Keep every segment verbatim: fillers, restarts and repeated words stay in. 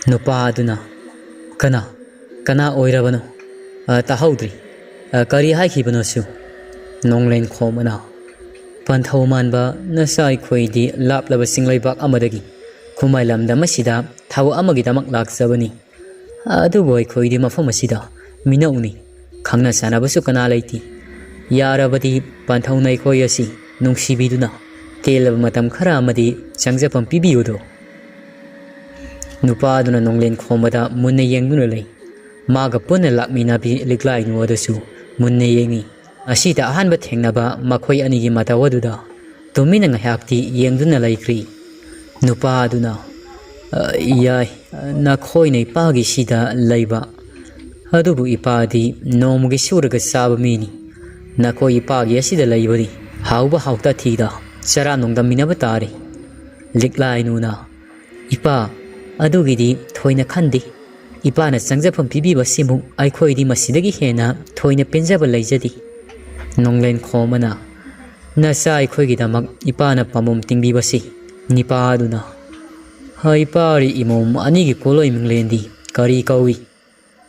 ꯅꯨꯄꯥ ꯑꯗꯨꯅ, "ꯀꯅꯥ? ꯀꯅꯥ ꯑꯣꯏꯔꯕꯅꯣ? ꯑ, ꯇꯥꯍꯧꯗ꯭ꯔꯤ꯫ ꯑ, ꯀꯔꯤ ꯍꯥꯏꯈꯤꯕꯅꯣꯁꯨ?" ꯅꯣꯡꯂꯦꯟ ꯈꯣꯝꯕꯅ, "ꯄꯟꯊꯧ ꯃꯥꯟꯕ ꯅꯆꯥ ꯑꯩꯈꯣꯏꯗꯤ ꯂꯥꯞꯂꯕ ꯆꯤꯡꯂꯩꯕꯥꯛ ꯑꯃꯗꯒꯤ ꯈꯨꯃꯥꯏ ꯂꯝꯗꯝ ꯑꯁꯤꯗ ꯊꯕꯛ ꯑꯃꯒꯤꯗꯃꯛ ꯂꯥꯛꯆꯕꯅꯤ꯫ ꯑꯗꯨꯕꯨ ꯑꯩꯈꯣꯏꯗꯤ ꯃꯐꯝ ꯑꯁꯤꯗ ꯃꯤꯅꯧꯅꯤ꯫ ꯈꯪꯅ ꯆꯥꯟꯅꯕꯁꯨ ꯀꯅꯥ ꯂꯩꯇꯦ꯫ ꯌꯥꯔꯕꯗꯤ ꯄꯟꯊꯧꯅ ꯑꯩꯈꯣꯏ ꯑꯁꯤ ꯅꯨꯡꯁꯤꯕꯤꯗꯨꯅ ꯇꯦꯜꯂꯕ ꯃꯇꯝ ꯈꯔ ꯑꯃꯗꯤ ꯆꯪꯖꯐꯝ ꯄꯤꯕꯤꯌꯨꯗꯣ?" ꯅꯨꯄꯥ ꯑꯗꯨꯅ ꯅꯣꯡꯂꯦꯟ ꯈꯣꯝꯕꯗ ꯃꯨꯟꯅ ꯌꯦꯡꯗꯨꯅ ꯂꯩ꯫ ꯃꯥꯒ ꯄꯨꯟꯅ ꯂꯥꯛꯃꯤꯟꯅꯕꯤ ꯂꯤꯛꯂꯥꯏꯅꯨ ꯑꯗꯨꯁꯨ ꯃꯨꯟꯅ ꯌꯦꯡꯏ꯫ ꯑꯁꯤꯗ ꯑꯍꯥꯟꯕ ꯊꯦꯡꯅꯕ ꯃꯈꯣꯏ ꯑꯅꯤꯒꯤ ꯃꯇꯧ ꯑꯗꯨꯗ ꯇꯨꯃꯤꯟꯅ ꯉꯥꯏꯍꯥꯛꯇꯤ ꯌꯦꯡꯗꯨꯅ ꯂꯩꯈ꯭ꯔꯤ꯫ ꯅꯨꯄꯥ ꯑꯗꯨꯅ, "ꯑ, ꯌꯥꯏ, ꯅꯈꯣꯏꯅ ꯏꯄꯥꯒꯤ ꯁꯤꯗ ꯂꯩꯕ꯫ ꯑꯗꯨꯕꯨ ꯏꯄꯥꯗꯤ ꯅꯣꯡꯃꯒꯤ ꯁꯨꯔꯒ ꯆꯥꯕ ꯃꯤꯅꯤ꯫ ꯅꯈꯣꯏ ꯏꯄꯥꯒꯤ ꯑꯁꯤꯗ ꯂꯩꯕꯗꯤ ꯍꯥꯎꯕ ꯍꯥꯎꯇ ꯊꯤꯗ ꯆꯔꯥ ꯅꯣꯡꯗꯝꯃꯤꯟꯅꯕ ꯇꯥꯔꯦ꯫" ꯂꯤꯛꯂꯥꯏꯅꯨꯅ, "ꯏꯄꯥ, ꯑꯗꯨꯒꯤꯗꯤ ꯊꯣꯏꯅ ꯈꯟꯗꯦ꯫ ꯏꯄꯥꯅ ꯆꯪꯖꯐꯝ ꯄꯤꯕꯤꯕꯁꯤꯃꯨꯛ ꯑꯩꯈꯣꯏꯗꯤ ꯃꯁꯤꯗꯒꯤ ꯍꯦꯟꯅ ꯊꯣꯏꯅ ꯄꯦꯟꯖꯕ ꯂꯩꯖꯗꯦ꯫" ꯅꯣꯡꯂꯦꯟ ꯈꯣꯝꯕꯅ, "ꯅꯆꯥ ꯑꯩꯈꯣꯏꯒꯤꯗꯃꯛ ꯏꯄꯥꯅ ꯄꯥꯝꯕꯣꯝ ꯇꯤꯡꯕꯤꯕꯁꯤ ꯅꯤꯄꯥ ꯑꯗꯨꯅ, ꯍ, ꯏꯄꯥꯔꯤ ꯏꯃꯣꯝ ꯑꯅꯤꯒꯤ ꯀꯣꯂꯣꯏ ꯃꯤꯡꯂꯦꯟꯗꯤ ꯀꯔꯤ ꯀꯧꯏ?"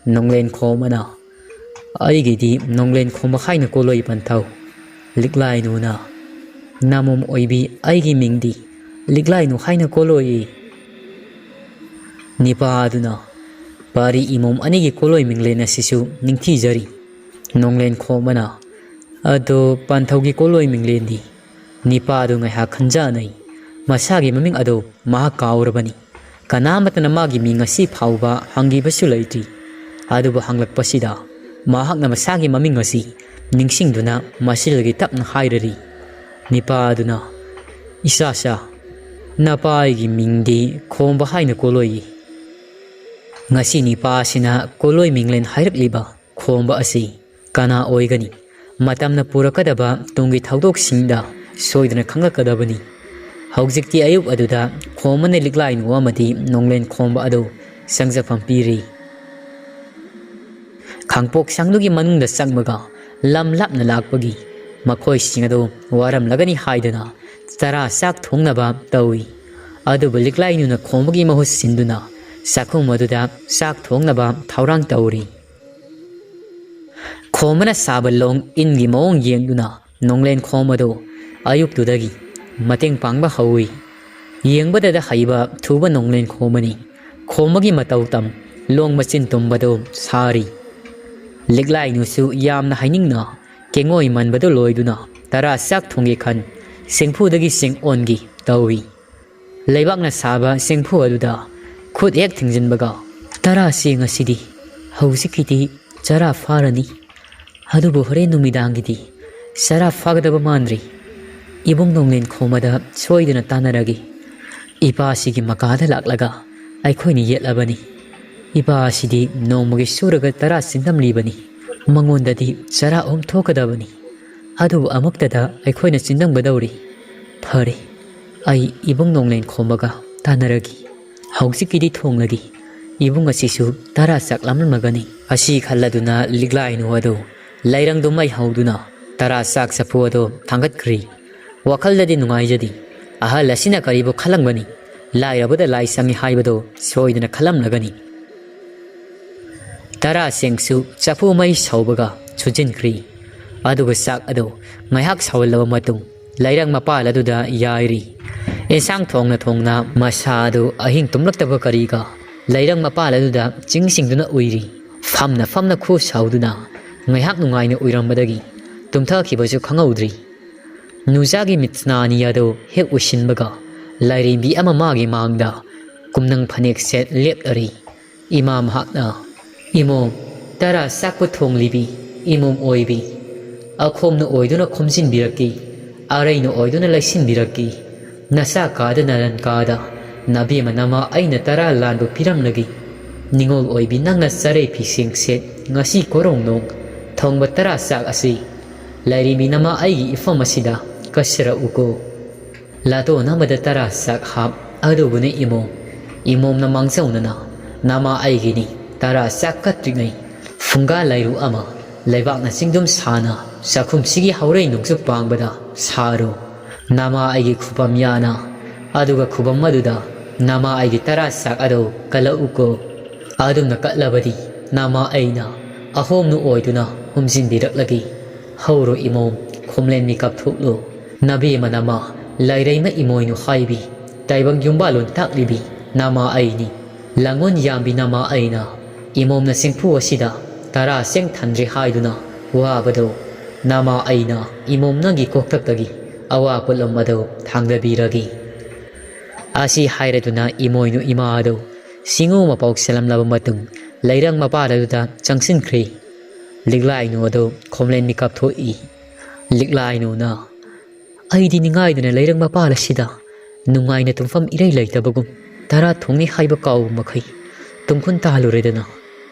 ꯅꯣꯡꯂꯦꯟ ꯈꯣꯝꯕꯅ, "ꯑꯩꯒꯤꯗꯤ ꯅꯣꯡꯂꯦꯟ ꯈꯣꯝꯕ ꯍꯥꯏꯅ ꯀꯣꯂꯣꯏ ꯄꯟꯊꯧ꯫" ꯂꯤꯛꯂꯥꯏꯅꯨꯅ, "ꯅꯃꯣꯝ ꯑꯣꯏꯕꯤ, ꯑꯩꯒꯤ ꯃꯤꯡꯗꯤ ꯂꯤꯛꯂꯥꯏꯅꯨ ꯍꯥꯏꯅ ꯀꯣꯂꯣꯏ꯫" ꯅꯤꯄꯥ ꯑꯗꯨꯅ, "ꯄꯥꯔꯤ ꯏꯃꯣꯝ ꯑꯅꯤꯒꯤ ꯀꯣꯂꯣꯏ ꯃꯤꯡꯂꯦꯟ ꯑꯁꯤꯁꯨ ꯅꯤꯡꯊꯤꯖꯔꯤ꯫" ꯅꯣꯡꯂꯦꯟ ꯈꯣꯝꯕꯅ, "ꯑꯗꯣ ꯄꯟꯊꯧꯒꯤ ꯀꯣꯂꯣꯏ ꯃꯤꯡꯂꯦꯟꯗꯤ?" ꯅꯤꯄꯥꯗꯨ ꯉꯥꯏꯍꯥꯛ ꯈꯟꯖꯅꯩ꯫ ꯃꯁꯥꯒꯤ ꯃꯃꯤꯡ ꯑꯗꯨ ꯃꯍꯥꯛ ꯀꯥꯎꯔꯕꯅꯤ꯫ ꯀꯅꯥꯃꯠꯇꯅ ꯃꯥꯒꯤ ꯃꯤꯡ ꯑꯁꯤ ꯐꯥꯎꯕ ꯍꯪꯈꯤꯕꯁꯨ ꯂꯩꯇ꯭ꯔꯤ꯫ ꯑꯗꯨꯕꯨ ꯍꯪꯂꯛꯄꯁꯤꯗ ꯃꯍꯥꯛꯅ ꯃꯁꯥꯒꯤ ꯃꯃꯤꯡ ꯑꯁꯤ ꯅꯤꯡꯁꯤꯡꯗꯨꯅ ꯃꯁꯤꯗꯒꯤ ꯇꯞꯅ ꯍꯥꯏꯔꯔꯤ꯫ ꯅꯤꯄꯥ ꯑꯗꯨꯅ, "ꯏꯆꯥꯁꯥ, ꯅꯄꯥ ꯑꯩꯒꯤ ꯃꯤꯡꯗꯤ ꯈꯣꯝꯕ ꯍꯥꯏꯅ ꯀꯣꯂꯣꯏꯌꯦ꯫ ꯉꯁꯤ ꯅꯤꯄꯥ ꯑꯁꯤꯅ ꯀꯣꯂꯣꯏ ꯃꯤꯡꯂꯦꯟ ꯍꯥꯏꯔꯛꯂꯤꯕ ꯈꯣꯝꯕ ꯑꯁꯤ ꯀꯅꯥ ꯑꯣꯏꯒꯅꯤ? ꯃꯇꯝꯅ ꯄꯨꯔꯛꯀꯗꯕ ꯇꯨꯡꯒꯤ ꯊꯧꯗꯣꯛꯁꯤꯡꯗ ꯁꯣꯏꯗꯅ ꯈꯪꯂꯛꯀꯗꯕꯅꯤ꯫" ꯍꯧꯖꯤꯛꯇꯤ ꯑꯌꯨꯛ ꯑꯗꯨꯗ ꯈꯣꯝꯕꯅ ꯂꯤꯛꯂꯥꯏꯅꯨ ꯑꯃꯗꯤ ꯅꯣꯡꯂꯦꯟ ꯈꯣꯝꯕ ꯑꯗꯨ ꯆꯪꯖꯐꯝ ꯄꯤꯔꯤ꯫ ꯈꯥꯡꯄꯣꯛꯁꯪꯗꯨꯒꯤ ꯃꯅꯨꯡꯗ ꯆꯪꯕꯒ ꯂꯝ ꯂꯥꯞꯅ ꯂꯥꯛꯄꯒꯤ ꯃꯈꯣꯏꯁꯤꯡ ꯑꯗꯨ ꯋꯥꯔꯝꯂꯒꯅꯤ ꯍꯥꯏꯗꯨꯅ ꯆꯔꯥ ꯆꯥꯛ ꯊꯣꯡꯅꯕ ꯇꯧꯏ꯫ ꯑꯗꯨꯕꯨ ꯂꯤꯛꯂꯥꯏꯅꯨꯅ ꯈꯣꯝꯕꯒꯤ ꯃꯍꯨꯠ ꯁꯤꯟꯗꯨꯅ ꯆꯥꯛꯈꯨꯝ ꯑꯗꯨꯗ ꯆꯥꯛ ꯊꯣꯡꯅꯕ ꯊꯧꯔꯥꯡ ꯇꯧꯔꯤ꯫ ꯈꯣꯝꯕꯅ ꯁꯥꯕ ꯂꯣꯡ ꯏꯟꯒꯤ ꯃꯑꯣꯡ ꯌꯦꯡꯗꯨꯅ ꯅꯣꯡꯂꯦꯟ ꯈꯣꯝꯕꯗꯨ ꯑꯌꯨꯛꯇꯨꯗꯒꯤ ꯃꯇꯦꯡ ꯄꯥꯡꯕ ꯍꯧꯏ꯫ ꯌꯦꯡꯕꯗꯗ ꯍꯩꯕ ꯊꯨꯕ ꯅꯣꯡꯂꯦꯟ ꯈꯣꯝꯕꯅꯤ꯫ ꯈꯣꯝꯕꯒꯤ ꯃꯇꯧ ꯇꯝ ꯂꯣꯡ ꯃꯆꯤꯟ ꯇꯨꯝꯕꯗꯨ ꯁꯥꯔꯤ꯫ ꯂꯤꯛꯂꯥꯏꯅꯨꯁꯨ ꯌꯥꯝꯅ ꯍꯩꯅꯤꯡꯅ ꯀꯦꯡꯉꯣꯏ ꯃꯟꯕꯗꯨ ꯂꯣꯏꯗꯨꯅ ꯇꯔꯥ ꯆꯥꯛ ꯊꯣꯡꯒꯦ ꯈꯟ ꯆꯦꯡꯐꯨꯗꯒꯤ ꯆꯦꯡ ꯑꯣꯟꯒꯦ ꯇꯧꯏ꯫ ꯂꯩꯕꯥꯛꯅ ꯁꯥꯕ ꯆꯦꯡꯐꯨ ꯑꯗꯨꯗ ꯈꯨꯠ ꯍꯦꯛ ꯊꯤꯡꯖꯤꯟꯕꯒ, "ꯇꯔꯥ ꯆꯦꯡ ꯑꯁꯤꯗꯤ ꯍꯧꯖꯤꯛꯀꯤꯗꯤ ꯆꯔꯥ ꯐꯥꯔꯅꯤ, ꯑꯗꯨꯕꯨ ꯍꯣꯔꯦꯟ ꯅꯨꯃꯤꯗꯥꯡꯒꯤꯗꯤ ꯆꯔꯥ ꯐꯥꯒꯗꯕ ꯃꯥꯟꯗ꯭ꯔꯤ꯫ ꯏꯕꯨꯡ ꯅꯣꯡꯂꯦꯟ ꯈꯣꯝꯕꯗ ꯁꯣꯏꯗꯅ ꯇꯥꯟꯅꯔꯒꯦ꯫ ꯏꯄꯥꯁꯤꯒꯤ ꯃꯀꯥꯗ ꯂꯥꯛꯂꯒ ꯑꯩꯈꯣꯏꯅ ꯌꯦꯠꯂꯕꯅꯤ꯫ ꯏꯄꯥ ꯑꯁꯤꯗꯤ ꯅꯣꯡꯃꯒꯤ ꯁꯨꯔꯒ ꯇꯔꯥ ꯆꯤꯟꯗꯝꯂꯤꯕꯅꯤ꯫ ꯃꯉꯣꯟꯗꯗꯤ ꯆꯔꯥ ꯑꯍꯨꯝ ꯊꯣꯛꯀꯗꯕꯅꯤ꯫ ꯑꯗꯨꯕꯨ ꯑꯃꯨꯛꯇꯗ ꯑꯩꯈꯣꯏꯅ ꯆꯤꯟꯗꯝꯒꯗꯧꯔꯤ꯫ ꯐꯔꯦ, ꯑꯩ ꯏꯕꯨꯡ ꯅꯣꯡꯂꯦꯟ ꯈꯣꯝꯕꯒ ꯇꯥꯟꯅꯔꯒꯦ꯫ ꯍꯧꯖꯤꯛꯀꯤꯗꯤ ꯊꯣꯡꯂꯒꯦ꯫ ꯏꯕꯨꯡ ꯑꯁꯤꯁꯨ ꯇꯔꯥ ꯆꯥꯛ ꯂꯥꯝꯂꯝꯂꯒꯅꯤ꯫" ꯑꯁꯤ ꯈꯜꯂꯗꯨꯅ ꯂꯤꯛꯂꯥꯏꯅꯨ ꯑꯗꯨ ꯂꯩꯔꯪꯗꯨ ꯃꯩ ꯍꯧꯗꯨꯅ ꯇꯔꯥ ꯆꯥꯛ ꯆꯐꯨ ꯑꯗꯨ ꯊꯥꯡꯒꯠꯈ꯭ꯔꯤ꯫ ꯋꯥꯈꯜꯗꯗꯤ ꯅꯨꯡꯉꯥꯏꯖꯗꯦ꯫ "ꯑꯍꯜ ꯑꯁꯤꯅ ꯀꯔꯤꯕꯨ ꯈꯜꯂꯝꯒꯅꯤ? ꯂꯥꯏꯔꯕꯗ ꯂꯥꯏ ꯆꯪꯉꯤ ꯍꯥꯏꯕꯗꯨ ꯁꯣꯏꯗꯅ ꯈꯜꯂꯝꯂꯒꯅꯤ꯫" ꯇꯔꯥ ꯆꯦꯡꯁꯨ ꯆꯐꯨ ꯃꯩ ꯁꯧꯕꯒ ꯁꯨꯖꯤꯟꯈ꯭ꯔꯤ꯫ ꯑꯗꯨꯒ ꯆꯥꯛ ꯑꯗꯨ ꯉꯥꯏꯍꯥꯛ ꯁꯧꯍꯜꯂꯕ ꯃꯇꯨꯡ ꯂꯩꯔꯪ ꯃꯄꯥꯜ ꯑꯗꯨꯗ ꯌꯥꯏꯔꯤ꯫ ꯏꯟꯁꯥꯡ ꯊꯣꯡꯅ ꯊꯣꯡꯅ ꯃꯁꯥ ꯑꯗꯨ ꯑꯍꯤꯡ ꯇꯨꯝꯂꯛꯇꯕ ꯀꯔꯤꯒ ꯂꯩꯔꯪ ꯃꯄꯥꯜ ꯑꯗꯨꯗ ꯆꯤꯡꯁꯤꯡꯗꯨꯅ ꯎꯏꯔꯤ꯫ ꯐꯝꯅ ꯐꯝꯅ ꯈꯨ ꯁꯧꯗꯨꯅ ꯉꯥꯏꯍꯥꯛ ꯅꯨꯡꯉꯥꯏꯅ ꯎꯏꯔꯝꯕꯗꯒꯤ ꯇꯨꯝꯊꯈꯤꯕꯁꯨ ꯈꯪꯍꯧꯗ꯭ꯔꯤ꯫ ꯅꯨꯖꯥꯒꯤ ꯃꯤꯠꯁꯅꯥ ꯑꯅꯤ ꯑꯗꯨ ꯍꯦꯛ ꯎꯏꯁꯤꯟꯕꯒ ꯂꯥꯏꯔꯦꯝꯕꯤ ꯑꯃ ꯃꯥꯒꯤ ꯃꯥꯡꯗ ꯀꯨꯝꯅꯪ ꯐꯅꯦꯛ ꯁꯦꯠ ꯂꯦꯞꯂꯔꯤ꯫ ꯏꯃꯥ ꯃꯍꯥꯛꯅ, "ꯏꯃꯣꯝ, ꯇꯔꯥ ꯆꯥꯛꯄꯨ ꯊꯣꯡꯂꯤꯕꯤ ꯏꯃꯣꯝ ꯑꯣꯏꯕꯤ, ꯑꯈꯣꯝꯅ ꯑꯣꯏꯗꯨꯅ ꯈꯣꯝꯖꯤꯟꯕꯤꯔꯛꯀꯤ, ꯑꯔꯩꯅ ꯑꯣꯏꯗꯨꯅ ꯂꯩꯁꯤꯟꯕꯤꯔꯛꯀꯤ, ꯅꯆꯥ ꯀꯥꯗ ꯅꯔꯟ ꯀꯥꯗ ꯅꯕꯦꯝꯃ ꯅꯃꯥ ꯑꯩꯅ ꯇꯔꯥ ꯂꯥꯟꯕ ꯄꯤꯔꯝꯂꯒꯤ꯫ ꯅꯤꯉꯣꯜ ꯑꯣꯏꯕꯤ ꯅꯪꯅ ꯆꯔꯩ ꯐꯤꯁꯦꯡ ꯁꯦꯠ ꯉꯁꯤ ꯀꯣꯔꯣꯡꯅꯣꯡ ꯊꯣꯡꯕ ꯇꯔꯥ ꯆꯥꯛ ꯑꯁꯤ ꯂꯥꯏꯔꯦꯝꯕꯤ ꯅꯃꯥ ꯑꯩꯒꯤ ꯏꯐꯝ ꯑꯁꯤꯗ ꯀꯠꯆꯔꯛꯎꯀꯣ꯫ ꯂꯥꯇꯣꯟ ꯑꯃꯗ ꯇꯔꯥ ꯆꯥꯛ ꯍꯥꯞ ꯑꯗꯨꯕꯨꯅꯤ ꯏꯃꯣꯝ꯫ ꯏꯃꯣꯝꯅ ꯃꯥꯡꯖꯧꯅꯅ ꯅꯃꯥ ꯑꯩꯒꯤꯅꯤ ꯇꯔꯥ ꯆꯥꯛ ꯀꯠꯇ꯭ꯔꯤꯉꯩ ꯐꯨꯡꯒꯥ ꯂꯥꯏꯔꯨ ꯑꯃ ꯂꯩꯕꯥꯛꯅ ꯆꯤꯡꯗꯨꯝ ꯁꯥꯅ ꯆꯥꯛꯈꯨꯝꯁꯤꯒꯤ ꯍꯧꯔꯩ ꯅꯣꯡꯆꯨꯞ ꯄꯥꯡꯕꯗ ꯁꯥꯔꯨ꯫ ꯅꯃꯥ ꯑꯩꯒꯤ ꯈꯨꯕꯝ ꯌꯥꯅ ꯑꯗꯨꯒ ꯈꯨꯕꯝ ꯑꯗꯨꯗ ꯅꯃꯥ ꯑꯩꯒꯤ ꯇꯔꯥ ꯆꯥꯛ ꯑꯗꯨ ꯀꯜꯂꯛꯎꯀꯣ꯫ ꯑꯗꯨꯝꯅ ꯀꯠꯂꯕꯗꯤ ꯅꯃꯥ ꯑꯩꯅ ꯑꯍꯣꯝꯅ ꯑꯣꯏꯗꯨꯅ ꯍꯨꯝꯖꯤꯟꯕꯤꯔꯛꯂꯒꯦ꯫ ꯍꯧꯔꯣ ꯏꯃꯣꯝ, ꯈꯣꯝꯂꯦꯟ ꯃꯤꯀꯞ ꯊꯣꯛꯂꯨ꯫ ꯅꯕꯦꯝꯃ ꯅꯃꯥ ꯂꯥꯏꯔꯩꯃ ꯏꯃꯣꯏꯅꯨ ꯍꯥꯏꯕꯤ, ꯇꯥꯏꯕꯪ ꯌꯨꯝꯕꯥꯜꯂꯣꯟ ꯇꯥꯛꯂꯤꯕꯤ ꯅꯃꯥ ꯑꯩꯅꯤ꯫ ꯂꯥꯡꯑꯣꯟ ꯌꯥꯝꯕꯤ ꯅꯃꯥ ꯑꯩꯅ ꯏꯃꯣꯝꯅ ꯆꯦꯡꯐꯨ ꯑꯁꯤꯗ ꯇꯔꯥ ꯆꯦꯡ ꯊꯟꯗ꯭ꯔꯦ ꯍꯥꯏꯗꯨꯅ ꯋꯥꯕꯗꯣ, ꯅꯃꯥ ꯑꯩꯅ ꯏꯃꯣꯝ ꯅꯪꯒꯤ ꯀꯣꯛꯊꯛꯇꯒꯤ ꯑꯋꯥ ꯄꯣꯠꯂꯨꯝ ꯑꯗꯨ ꯊꯥꯡꯗꯕꯤꯔꯒꯦ꯫ ꯑꯁꯤ ꯍꯥꯏꯔꯗꯨꯅ ꯏꯃꯣꯏꯅꯨ ꯏꯃꯥ ꯑꯗꯨ ꯁꯤꯡꯉꯨ ꯃꯄꯥꯎ ꯁꯦꯜꯂꯝꯂꯕ ꯃꯇꯨꯡ ꯂꯩꯔꯪ ꯃꯄꯥꯜ ꯑꯗꯨꯗ ꯆꯪꯁꯤꯟꯈ꯭ꯔꯦ꯫ ꯂꯤꯛꯂꯥꯏꯅꯨ ꯑꯗꯨ ꯈꯣꯝꯂꯦꯟ ꯃꯤꯀꯞ ꯊꯣꯛꯏ꯫ ꯂꯤꯛꯂꯥꯏꯅꯨꯅ, "ꯑꯩꯗꯤ ꯅꯤꯡꯉꯥꯏꯗꯨꯅ ꯂꯩꯔꯪ ꯃꯄꯥꯜ ꯑꯁꯤꯗ ꯅꯨꯡꯉꯥꯏꯅ ꯇꯨꯝꯐꯝ ꯏꯔꯩ ꯂꯩꯇꯕꯒꯨꯝ ꯇꯔꯥ ꯊꯣꯡꯅꯤ ꯍꯥꯏꯕ ꯀꯥꯎꯕ ꯃꯈꯩ ꯇꯨꯝꯈꯨꯟ ꯇꯥꯍꯜꯂꯨꯔꯦꯗꯅ꯫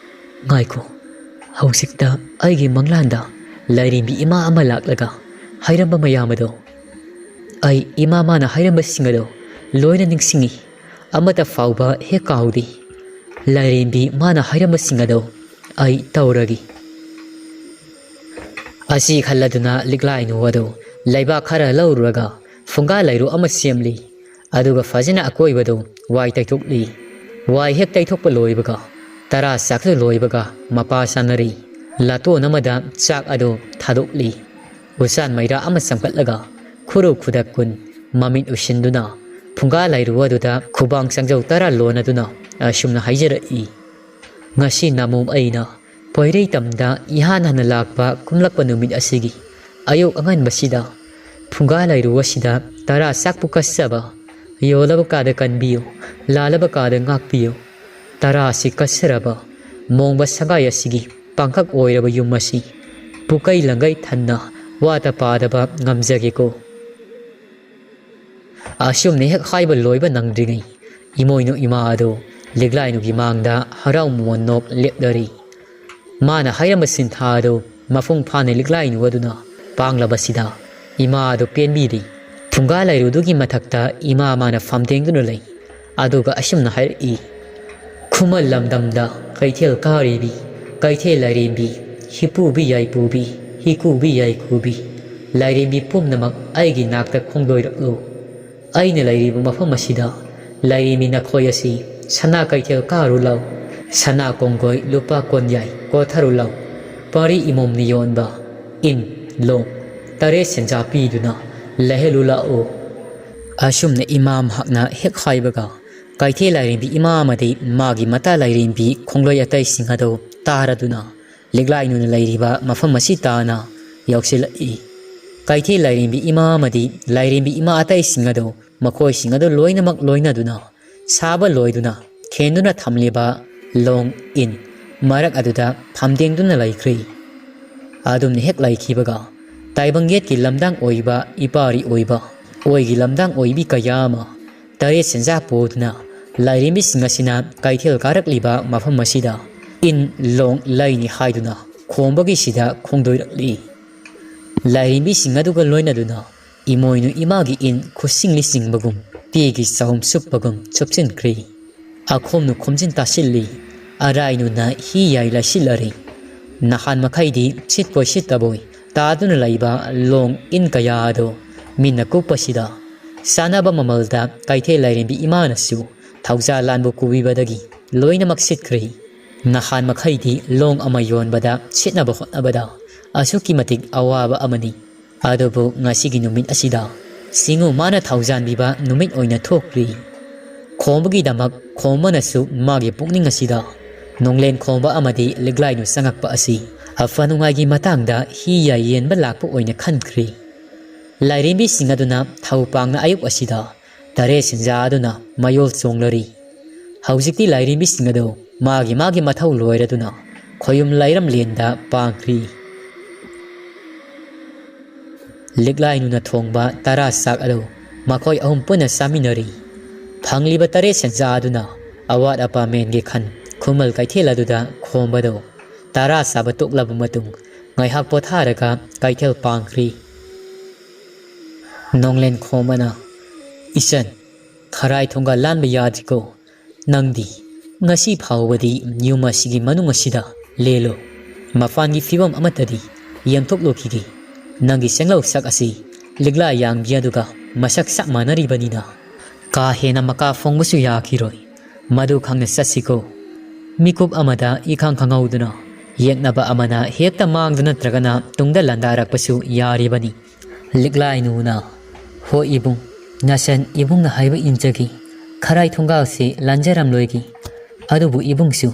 ꯉꯥꯏꯈꯣ, ꯍꯧꯖꯤꯛꯇ ꯑꯩꯒꯤ ꯃꯪꯂꯥꯟꯗ ꯂꯥꯏꯔꯦꯝꯕꯤ ꯏꯃꯥ ꯑꯃ ꯂꯥꯛꯂꯒ ꯍꯥꯏꯔꯝꯕ ꯃꯌꯥꯝ ꯑꯗꯣ, ꯑꯩ ꯏꯃꯥ ꯃꯥꯅ ꯍꯥꯏꯔꯝꯕꯁꯤꯡ ꯑꯗꯣ ꯂꯣꯏꯅ ꯅꯤꯡꯁꯤꯡꯉꯤ꯫ ꯑꯃꯠꯇ ꯐꯥꯎꯕ ꯍꯦꯛ ꯀꯥꯎꯗꯦ꯫ ꯂꯥꯏꯔꯦꯝꯕꯤ ꯃꯥꯅ ꯍꯥꯏꯔꯝꯕꯁꯤꯡ ꯑꯗꯣ ꯑꯩ ꯇꯧꯔꯒꯦ꯫" ꯑꯁꯤ ꯈꯜꯂꯗꯨꯅ ꯂꯤꯛꯂꯥꯏꯅꯨ ꯑꯗꯨ ꯂꯩꯕꯥꯛ ꯈꯔ ꯂꯧꯔꯨꯔꯒ ꯐꯨꯡꯒꯥ ꯂꯩꯔꯨ ꯑꯃ ꯁꯦꯝꯂꯤ꯫ ꯑꯗꯨꯒ ꯐꯖꯅ ꯑꯀꯣꯏꯕꯗꯨ ꯋꯥꯏ ꯇꯩꯊꯣꯛꯂꯤ꯫ ꯋꯥꯏ ꯍꯦꯛ ꯇꯩꯊꯣꯛꯄ ꯂꯣꯏꯕꯒ, ꯇꯔꯥ ꯆꯥꯛꯁꯨ ꯂꯣꯏꯕꯒ, ꯃꯄꯥ ꯆꯥꯅꯔꯤ꯫ ꯂꯥꯇꯣꯟ ꯑꯃꯗ ꯆꯥꯛ ꯑꯗꯨ ꯊꯥꯗꯣꯛꯂꯤ꯫ ꯎꯆꯥꯟ ꯃꯩꯔꯥ ꯑꯃ ꯆꯪꯈꯠꯂꯒ ꯈꯨꯔꯨ ꯈꯨꯗꯛ ꯀꯨꯟ ꯃꯃꯤꯠ ꯎꯏꯁꯤꯟꯗꯨꯅ ꯐꯨꯡꯒꯥ ꯂꯩꯔꯨ ꯑꯗꯨꯗ ꯈꯨꯕꯥꯡ ꯆꯪꯖꯧ ꯇꯔꯥ ꯂꯣꯟꯅꯗꯨꯅ ꯑꯁꯨꯝꯅ ꯍꯥꯏꯖꯔꯛꯏ꯫ ꯉꯁꯤ ꯅꯃꯣꯝ ꯑꯩꯅ ꯄꯣꯏꯔꯩ ꯇꯝꯗ ꯏꯍꯥꯟ ꯍꯥꯟꯅ ꯂꯥꯛꯄ ꯀꯨꯝꯂꯛꯄ ꯅꯨꯃꯤꯠ ꯑꯁꯤꯒꯤ ꯑꯌꯨꯛ ꯑꯉꯟꯕꯁꯤꯗ ꯐꯨꯡꯒꯥ ꯂꯩꯔꯨ ꯑꯁꯤꯗ ꯇꯔꯥ ꯆꯥꯛꯄꯨ ꯀꯠꯆꯕ, ꯌꯣꯜꯂꯕ ꯀꯥꯗ ꯀꯟꯕꯤꯌꯨ, ꯂꯥꯜꯂꯕ ꯀꯥꯗ ꯉꯥꯛꯄꯤꯌꯨ꯫ ꯇꯔꯥ ꯑꯁꯤ ꯀꯠꯆꯔꯕ ꯃꯣꯡꯕ ꯁꯒꯥꯏ ꯑꯁꯤꯒꯤ ꯄꯥꯡꯈꯛ ꯑꯣꯏꯔꯕ ꯌꯨꯝ ꯑꯁꯤ ꯄꯨꯀꯩ ꯂꯪꯒꯩ ꯊꯟꯅ ꯋꯥꯠꯇ ꯄꯥꯗꯕ ꯉꯝꯖꯒꯦꯀꯣ꯫ ꯑꯁꯨꯝꯅ ꯍꯦꯛ ꯍꯥꯏꯕ ꯂꯣꯏꯕ ꯅꯪꯗ꯭ꯔꯤꯉꯩ, ꯏꯃꯣꯏꯅꯨ ꯏꯃꯥ ꯑꯗꯨ ꯂꯤꯛꯂꯥꯏꯅꯨꯒꯤ ꯃꯥꯡꯗ ꯍꯔꯥꯎ ꯃꯃꯣꯟ ꯅꯣꯛ ꯂꯦꯞꯂꯔꯤ꯫ ꯃꯥꯅ ꯍꯥꯏꯔꯝꯕ ꯁꯤꯟꯊꯥ ꯑꯗꯨ ꯃꯄꯨꯡ ꯐꯥꯅ ꯂꯤꯛꯂꯥꯏꯅꯨ ꯑꯗꯨꯅ ꯄꯥꯡꯂꯕꯁꯤꯗ, ꯏꯃꯥ ꯑꯗꯨ ꯄꯦꯟꯕꯤꯔꯤ꯫ ꯐꯨꯡꯒꯥ ꯂꯩꯔꯨꯗꯨꯒꯤ ꯃꯊꯛꯇ ꯏꯃꯥ ꯃꯥꯅ ꯐꯝꯇꯦꯡꯗꯨꯅ ꯂꯩ꯫ ꯑꯗꯨꯒ ꯑꯁꯨꯝꯅ ꯍꯥꯏꯔꯛꯏ, "ꯈꯨꯃꯟ ꯂꯝꯗꯝꯗ ꯀꯩꯊꯦꯜ ꯀꯥꯔꯤꯕꯤ, ꯀꯩꯊꯦꯜ ꯂꯥꯏꯔꯦꯝꯕꯤ, ꯍꯤꯄꯨꯕꯤ ꯌꯥꯏꯄꯨꯕꯤ, ꯍꯤꯀꯨꯕꯤ ꯌꯥꯏꯀꯨꯕꯤ, ꯂꯥꯏꯔꯦꯝꯕꯤ ꯄꯨꯝꯅꯃꯛ ꯑꯩꯒꯤ ꯅꯥꯛꯇ ꯈꯣꯡꯗꯣꯏꯔꯛꯂꯨ꯫ ꯑꯩꯅ ꯂꯩꯔꯤꯕ ꯃꯐꯝ ꯑꯁꯤꯗ "ꯂꯩꯔꯤꯃꯤ ꯅꯈꯣꯏ ꯑꯁꯤ ꯁꯅꯥ ꯀꯩꯊꯦꯜ ꯀꯥꯔꯨ ꯂꯥꯎ, ꯁꯅꯥ ꯀꯣꯡꯒꯣꯏ ꯂꯨꯄꯥ ꯀꯣꯟꯌꯥꯏ ꯀꯣꯊꯔꯨ ꯂꯥꯎ, ꯄꯥꯔꯤ ꯏꯃꯣꯝꯅ ꯌꯣꯟꯕ ꯏꯟ, ꯂꯣꯡ, ꯇꯔꯦꯠ ꯁꯦꯟꯖꯥ ꯄꯤꯗꯨꯅ ꯂꯩꯍꯜꯂꯨ ꯂꯥꯛꯎ"꯫ ꯑꯁꯨꯝꯅ ꯏꯃꯥ ꯃꯍꯥꯛꯅ ꯍꯦꯛ ꯍꯥꯏꯕꯒ, ꯀꯩꯊꯦꯜ ꯂꯥꯏꯔꯦꯝꯕꯤ ꯏꯃꯥ ꯑꯃꯗꯤ ꯃꯥꯒꯤ ꯃꯇꯥ ꯂꯥꯏꯔꯦꯝꯕꯤ ꯈꯣꯡꯂꯣꯏ ꯑꯇꯩꯁꯤꯡ ꯑꯗꯨ ꯇꯥꯔꯗꯨꯅ ꯂꯤꯛꯂꯥꯏꯅꯨꯅ ꯂꯩꯔꯤꯕ ꯃꯐꯝ ꯑꯁꯤ ꯇꯥꯅ ꯌꯧꯁꯤꯜꯂꯛꯏ꯫ ꯀꯩꯊꯦꯜ ꯂꯥꯏꯔꯦꯝꯕꯤ ꯏꯃꯥ ꯑꯃꯗꯤ ꯂꯥꯏꯔꯦꯝꯕꯤ ꯏꯃꯥ ꯑꯇꯩꯁꯤꯡ ꯑꯗꯨ ꯃꯈꯣꯏꯁꯤꯡ ꯑꯗꯨ ꯂꯣꯏꯅꯃꯛ ꯂꯣꯏꯅꯗꯨꯅ ꯁꯥꯕ ꯂꯣꯏꯗꯨꯅ ꯈꯦꯟꯗꯨꯅ ꯊꯝꯂꯤꯕ ꯂꯣꯡ ꯏꯟ ꯃꯔꯛ ꯑꯗꯨꯗ ꯐꯝꯗꯦꯡꯗꯨꯅ ꯂꯩꯈ꯭ꯔꯦ꯫ ꯑꯗꯨꯝꯅ ꯍꯦꯛ ꯂꯩꯈꯤꯕꯒ ꯇꯥꯏꯕꯪ ꯌꯦꯠꯀꯤ ꯂꯝꯗꯥꯡ ꯑꯣꯏꯕ ꯏꯄꯥꯔꯤ ꯑꯣꯏꯕ ꯑꯣꯏꯒꯤ ꯂꯝꯗꯥꯡ ꯑꯣꯏꯕꯤ ꯀꯌꯥ ꯑꯃ ꯇꯔꯦꯠ ꯁꯦꯟꯖꯥ ꯄꯨꯗꯨꯅ ꯂꯥꯏꯔꯦꯝꯕꯤꯁꯤꯡ ꯑꯁꯤꯅ ꯀꯩꯊꯦꯜ ꯀꯥꯔꯛꯂꯤꯕ ꯃꯐꯝ ꯑꯁꯤꯗ ꯏꯟ ꯂꯣꯡ ꯂꯩꯅꯤ ꯍꯥꯏꯗꯨꯅ ꯈꯣꯝꯕꯒꯤꯁꯤꯗ ꯈꯣꯡꯗꯣꯏꯔꯛꯂꯤ꯫ ꯂꯥꯏꯔꯦꯝꯕꯤꯁꯤꯡ ꯑꯗꯨꯒ ꯂꯣꯏꯅꯗꯨꯅ ꯏꯃꯣꯏꯅꯨ ꯏꯃꯥꯒꯤ ꯏꯟ ꯈꯨꯠꯁꯤꯡꯂꯤ ꯆꯤꯡꯕꯒꯨꯝ, ꯄꯤꯒꯤ ꯆꯍꯨꯝ ꯁꯨꯞꯄꯒꯨꯝ ꯆꯨꯞꯁꯤꯟꯈ꯭ꯔꯤ꯫ ꯑꯈꯣꯝꯅ ꯈꯣꯝꯖꯤꯟ ꯇꯥꯁꯤꯜꯂꯤ꯫ ꯑꯔꯥꯏꯅꯨꯅ ꯍꯤ ꯌꯥꯏ ꯂꯩꯁꯤꯜꯂꯔꯤ꯫ ꯅꯍꯥꯟ ꯃꯈꯩꯗꯤ ꯁꯤꯠꯄꯣꯏ ꯁꯤꯠꯇꯕꯣꯏ ꯇꯥꯗꯨꯅ ꯂꯩꯕ ꯂꯣꯡ ꯏꯟ ꯀꯌꯥ ꯑꯗꯨ ꯃꯤꯠꯅ ꯀꯨꯞꯄꯁꯤꯗ ꯆꯥꯅꯕ ꯃꯃꯜꯗ ꯀꯩꯊꯦꯜ ꯂꯥꯏꯔꯦꯝꯕꯤ ꯏꯃꯥꯅꯁꯨ ꯊꯧꯖꯥꯜ ꯂꯥꯟꯕꯨ ꯀꯨꯕꯤꯕꯗꯒꯤ ꯂꯣꯏꯅꯃꯛ ꯁꯤꯠꯈ꯭ꯔꯦ꯫ ꯅꯍꯥꯟ ꯃꯈꯩꯗꯤ ꯂꯣꯡ ꯑꯃ ꯌꯣꯟꯕꯗ ꯁꯤꯠꯅꯕ ꯍꯣꯠꯅꯕꯗ ꯑꯁꯨꯛꯀꯤ ꯃꯇꯤꯛ ꯑꯋꯥꯕ ꯑꯃꯅꯤ꯫ ꯑꯗꯨꯕꯨ ꯉꯁꯤꯒꯤ ꯅꯨꯃꯤꯠ ꯑꯁꯤꯗ ꯁꯤꯡꯉꯨ ꯃꯥꯅ ꯊꯧꯖꯥꯟꯕꯤꯕ ꯅꯨꯃꯤꯠ ꯑꯣꯏꯅ ꯊꯣꯛꯂꯤ꯫ ꯈꯣꯝꯕꯒꯤꯗꯃꯛ ꯈꯣꯝꯕꯅꯁꯨ ꯃꯥꯒꯤ ꯄꯨꯛꯅꯤꯡ ꯑꯁꯤꯗ ꯅꯣꯡꯂꯦꯟ ꯈꯣꯝꯕ ꯑꯃꯗꯤ ꯂꯤꯛꯂꯥꯏꯅꯨ ꯆꯪꯉꯛꯄ ꯑꯁꯤ ꯑꯐ ꯅꯨꯡꯉꯥꯏꯒꯤ ꯃꯇꯥꯡꯗ ꯍꯤ ꯌꯥꯏ ꯌꯦꯟꯕ ꯂꯥꯛꯄ ꯑꯣꯏꯅ ꯈꯟꯈ꯭ꯔꯤ꯫ ꯂꯥꯏꯔꯦꯝꯕꯤꯁꯤꯡ ꯑꯗꯨꯅ ꯊꯧ ꯄꯥꯡꯅ ꯑꯌꯨꯛ ꯑꯁꯤꯗ ꯇꯔꯦꯠ ꯁꯦꯟꯖꯥ ꯑꯗꯨꯅ ꯃꯌꯣꯜ ꯆꯣꯡꯂꯔꯤ꯫ ꯍꯧꯖꯤꯛꯇꯤ ꯂꯥꯏꯔꯦꯝꯕꯤꯁꯤꯡ ꯑꯗꯨ ꯃꯥꯒꯤ ꯃꯥꯒꯤ ꯃꯊꯧ ꯂꯣꯏꯔꯗꯨꯅ ꯈꯣꯌꯨꯝ ꯂꯥꯏꯔꯝꯂꯦꯟꯗ ꯄꯥꯡꯈ꯭ꯔꯤ꯫ ꯂꯤꯛꯂꯥꯏꯅꯨꯅ ꯊꯣꯡꯕ ꯇꯔꯥ ꯆꯥꯛ ꯑꯗꯨ ꯃꯈꯣꯏ ꯑꯍꯨꯝ ꯄꯨꯟꯅ ꯆꯥꯃꯤꯟꯅꯔꯤ꯫ ꯐꯪꯂꯤꯕ ꯇꯔꯦꯠ ꯁꯦꯟꯖꯥ ꯑꯗꯨꯅ ꯑꯋꯥꯠ ꯑꯄꯥ ꯃꯦꯟꯒꯦ ꯈꯟ ꯈꯨꯃꯜ ꯀꯩꯊꯦꯜ ꯑꯗꯨꯗ ꯈꯣꯝꯕꯗꯨ ꯇꯔꯥ ꯆꯥꯕ ꯇꯣꯛꯂꯕ ꯃꯇꯨꯡ ꯉꯥꯏꯍꯥꯛ ꯄꯣꯊꯥꯔꯒ ꯀꯩꯊꯦꯜ ꯄꯥꯡꯈ꯭ꯔꯤ꯫ ꯅꯣꯡꯂꯦꯟ ꯈꯣꯝꯕꯅ, "ꯏꯆꯟ, ꯈꯔꯥꯏ ꯊꯣꯡꯒꯥꯜ ꯂꯥꯟꯕ ꯌꯥꯗ꯭ꯔꯤꯀꯣ꯫ ꯅꯪꯗꯤ ꯉꯁꯤ ꯐꯥꯎꯕꯗꯤ ꯌꯨꯝ ꯑꯁꯤꯒꯤ ꯃꯅꯨꯡ ꯑꯁꯤꯗ ꯂꯦꯜꯂꯨ꯫ ꯃꯄꯥꯟꯒꯤ ꯐꯤꯕꯝ ꯑꯃꯠꯇꯗꯤ ꯌꯦꯡꯊꯣꯛꯂꯨꯈꯤꯒꯦ꯫ ꯅꯪꯒꯤ ꯁꯦꯡꯂꯧ ꯁꯛ ꯑꯁꯤ ꯂꯤꯛꯂꯥ ꯌꯥꯡꯕꯤ ꯑꯗꯨꯒ ꯃꯁꯛ ꯆꯞ ꯃꯥꯟꯅꯔꯤꯕꯅꯤꯅ, ꯀꯥ ꯍꯦꯟꯅ ꯃꯀꯥ ꯐꯣꯡꯕꯁꯨ ꯌꯥꯈꯤꯔꯣꯏ꯫ ꯃꯗꯨ ꯈꯪꯅ ꯆꯠꯁꯤꯀꯣ꯫ ꯃꯤꯀꯨꯞ ꯑꯃꯗ ꯏꯈꯪ ꯈꯪꯍꯧꯗꯅ ꯌꯦꯛꯅꯕ ꯑꯃꯅ ꯍꯦꯛꯇ ꯃꯥꯡꯗ ꯅꯠꯇ꯭ꯔꯒꯅ ꯇꯨꯡꯗ ꯂꯥꯟꯗꯥꯔꯛꯄꯁꯨ ꯌꯥꯔꯤꯕꯅꯤ꯫ ꯂꯤꯛꯂꯥꯏꯅꯨꯅ, "ꯍꯣꯏ ꯏꯕꯨꯡ, ꯅꯆꯟ ꯏꯕꯨꯡꯅ ꯍꯥꯏꯕ ꯏꯟꯖꯒꯦ꯫ ꯈꯔꯥꯏ ꯊꯣꯡꯒꯥꯜꯁꯤ ꯂꯥꯟꯖꯔꯝꯂꯣꯏꯒꯦ꯫ ꯑꯗꯨꯕꯨ ꯏꯕꯨꯡꯁꯨ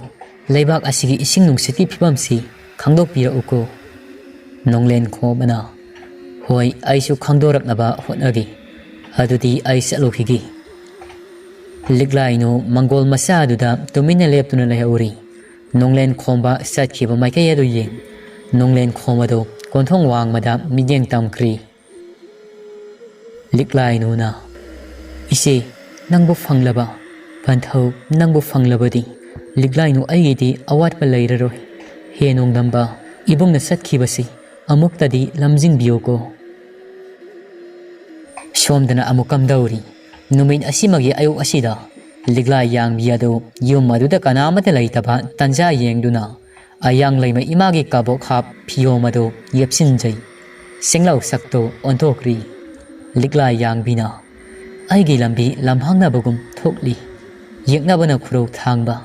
ꯂꯩꯕꯥꯛ ꯑꯁꯤꯒꯤ ꯏꯁꯤꯡ ꯅꯨꯡꯁꯤꯠꯀꯤ ꯐꯤꯕꯝꯁꯤ ꯈꯪꯗꯣꯛꯄꯤꯔꯛꯎꯀꯣ꯫" ꯅꯣꯡꯂꯦꯟ ꯈꯣꯝꯕꯅ, "ꯍꯣꯏ, ꯑꯩꯁꯨ ꯈꯪꯗꯣꯔꯛꯅꯕ ꯍꯣꯠꯅꯒꯦ꯫ ꯑꯗꯨꯗꯤ ꯑꯩ ꯆꯠꯂꯨꯈꯤꯒꯦ꯫" ꯂꯤꯛꯂꯥꯏꯅꯨ ꯃꯪꯒꯣꯜ ꯃꯆꯥ ꯑꯗꯨꯗ ꯇꯨꯃꯤꯟꯅ ꯂꯦꯞꯇꯨꯅ ꯂꯩꯍꯧꯔꯤ꯫ ꯅꯣꯡꯂꯦꯟ ꯈꯣꯝꯕ ꯆꯠꯈꯤꯕ ꯃꯥꯏꯀꯩ ꯑꯗꯨ ꯌꯦꯡ, ꯅꯣꯡꯂꯦꯟ ꯈꯣꯝꯕꯗꯨ ꯀꯣꯟꯊꯣꯡ ꯋꯥꯡꯃꯗ ꯃꯤꯠꯌꯦꯡ ꯇꯝꯈ꯭ꯔꯤ꯫ ꯂꯤꯛꯂꯥꯏꯅꯨꯅ, "ꯏꯆꯦ, ꯅꯪꯕꯨ ꯐꯪꯂꯕ? ꯄꯟꯊꯧ, ꯅꯪꯕꯨ ꯐꯪꯂꯕꯗꯤ ꯂꯤꯛꯂꯥꯏꯅꯨ ꯑꯩꯒꯤꯗꯤ ꯑꯋꯥꯠꯄ ꯂꯩꯔꯔꯣꯏ꯫ ꯍꯦ ꯅꯣꯡꯗꯝꯕ, ꯏꯕꯨꯡꯅ ꯆꯠꯈꯤꯕꯁꯤ ꯑꯃꯨꯛꯇꯗꯤ ꯂꯝꯖꯤꯡꯕꯤꯌꯨꯀꯣ꯫" ꯁꯣꯝꯗꯅ ꯑꯃꯨꯛ ꯀꯝꯗꯧꯔꯤ꯫ ꯅꯨꯃꯤꯠ ꯑꯁꯤꯃꯒꯤ ꯑꯌꯨꯛ ꯑꯁꯤꯗ ꯂꯤꯛꯂꯥ ꯌꯥꯡꯕꯤ ꯑꯗꯨ ꯌꯨꯝ ꯑꯗꯨꯗ ꯀꯅꯥ ꯑꯃꯠꯇ ꯂꯩꯇꯕ ꯇꯟꯖꯥ ꯌꯦꯡꯗꯨꯅ ꯑꯌꯥꯡ ꯂꯩꯃ ꯏꯃꯥꯒꯤ ꯀꯕꯣꯛ ꯍꯥꯞ ꯐꯤꯌꯣꯝ ꯑꯗꯨ ꯌꯦꯞꯁꯤꯟꯖꯩ꯫ ꯆꯦꯡꯂꯧ ꯁꯛꯇꯨ ꯑꯣꯟꯊꯣꯛꯈ꯭ꯔꯤ꯫ ꯂꯤꯛꯂꯥ ꯌꯥꯡꯕꯤꯅ, "ꯑꯩꯒꯤ ꯂꯝꯕꯤ ꯂꯝꯍꯥꯡꯅꯕꯒꯨꯝ ꯊꯣꯛꯂꯤ꯫ ꯌꯦꯛꯅꯕꯅ ꯈꯨꯔꯧ ꯊꯥꯡꯕ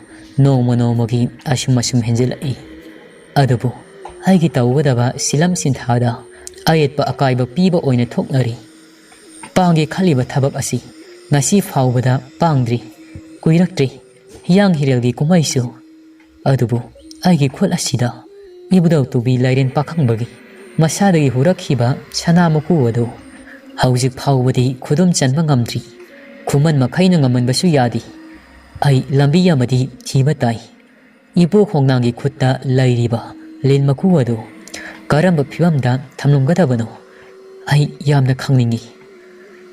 ꯅꯣꯡꯃ ꯅꯣꯡꯃꯒꯤ ꯑꯁꯨꯝ ꯑꯁꯨꯝ ꯍꯦꯟꯖꯤꯜꯂꯛꯏ꯫ ꯑꯗꯨꯕꯨ ꯑꯩꯒꯤ ꯇꯧꯒꯗꯕ ꯁꯤꯂꯝ ꯁꯤꯟꯊꯥꯗ ꯑꯌꯦꯠꯄ ꯑꯀꯥꯏꯕ ꯄꯤꯕ ꯑꯣꯏꯅ ꯊꯣꯛꯅꯔꯤ꯫ ꯄꯥꯡꯒꯦ ꯈꯜꯂꯤꯕ ꯊꯕꯛ ꯑꯁꯤ ꯉꯁꯤ ꯐꯥꯎꯕꯗ ꯄꯥꯡꯗ꯭ꯔꯤ꯫ ꯀꯨꯏꯔꯛꯇ꯭ꯔꯤ ꯍꯤꯌꯥꯡ ꯍꯤꯔꯦꯜꯒꯤ ꯀꯨꯝꯍꯩꯁꯨ꯫ ꯑꯗꯨꯕꯨ ꯑꯩꯒꯤ ꯈꯨꯠ ꯑꯁꯤꯗ ꯏꯕꯨꯙꯧ ꯇꯨꯕꯤ ꯂꯥꯏꯔꯦꯟ ꯄꯥꯈꯪꯕꯒꯤ ꯃꯁꯥꯗꯒꯤ ꯍꯨꯔꯛꯈꯤꯕ ꯁꯅꯥ ꯃꯀꯨ ꯑꯗꯨ ꯍꯧꯖꯤꯛ ꯐꯥꯎꯕꯗꯤ ꯈꯨꯗꯨꯝ ꯆꯟꯕ ꯉꯝꯗ꯭ꯔꯤ꯫ ꯈꯨꯃꯟ ꯃꯈꯩꯅ ꯉꯝꯍꯟꯕꯁꯨ ꯌꯥꯗꯦ꯫ ꯑꯩ ꯂꯝꯕꯤ ꯑꯃꯗꯤ ꯊꯤꯕ ꯇꯥꯏ꯫ ꯏꯄꯨ ꯈꯣꯡꯅꯥꯡꯒꯤ ꯈꯨꯠꯇ ꯂꯩꯔꯤꯕ ꯂꯤꯟ ꯃꯀꯨ ꯑꯗꯨ ꯀꯔꯝꯕ ꯐꯤꯕꯝꯗ ꯊꯝꯂꯝꯒꯗꯕꯅꯣ? ꯑꯩ ꯌꯥꯝꯅ ꯈꯪꯅꯤꯡꯏ꯫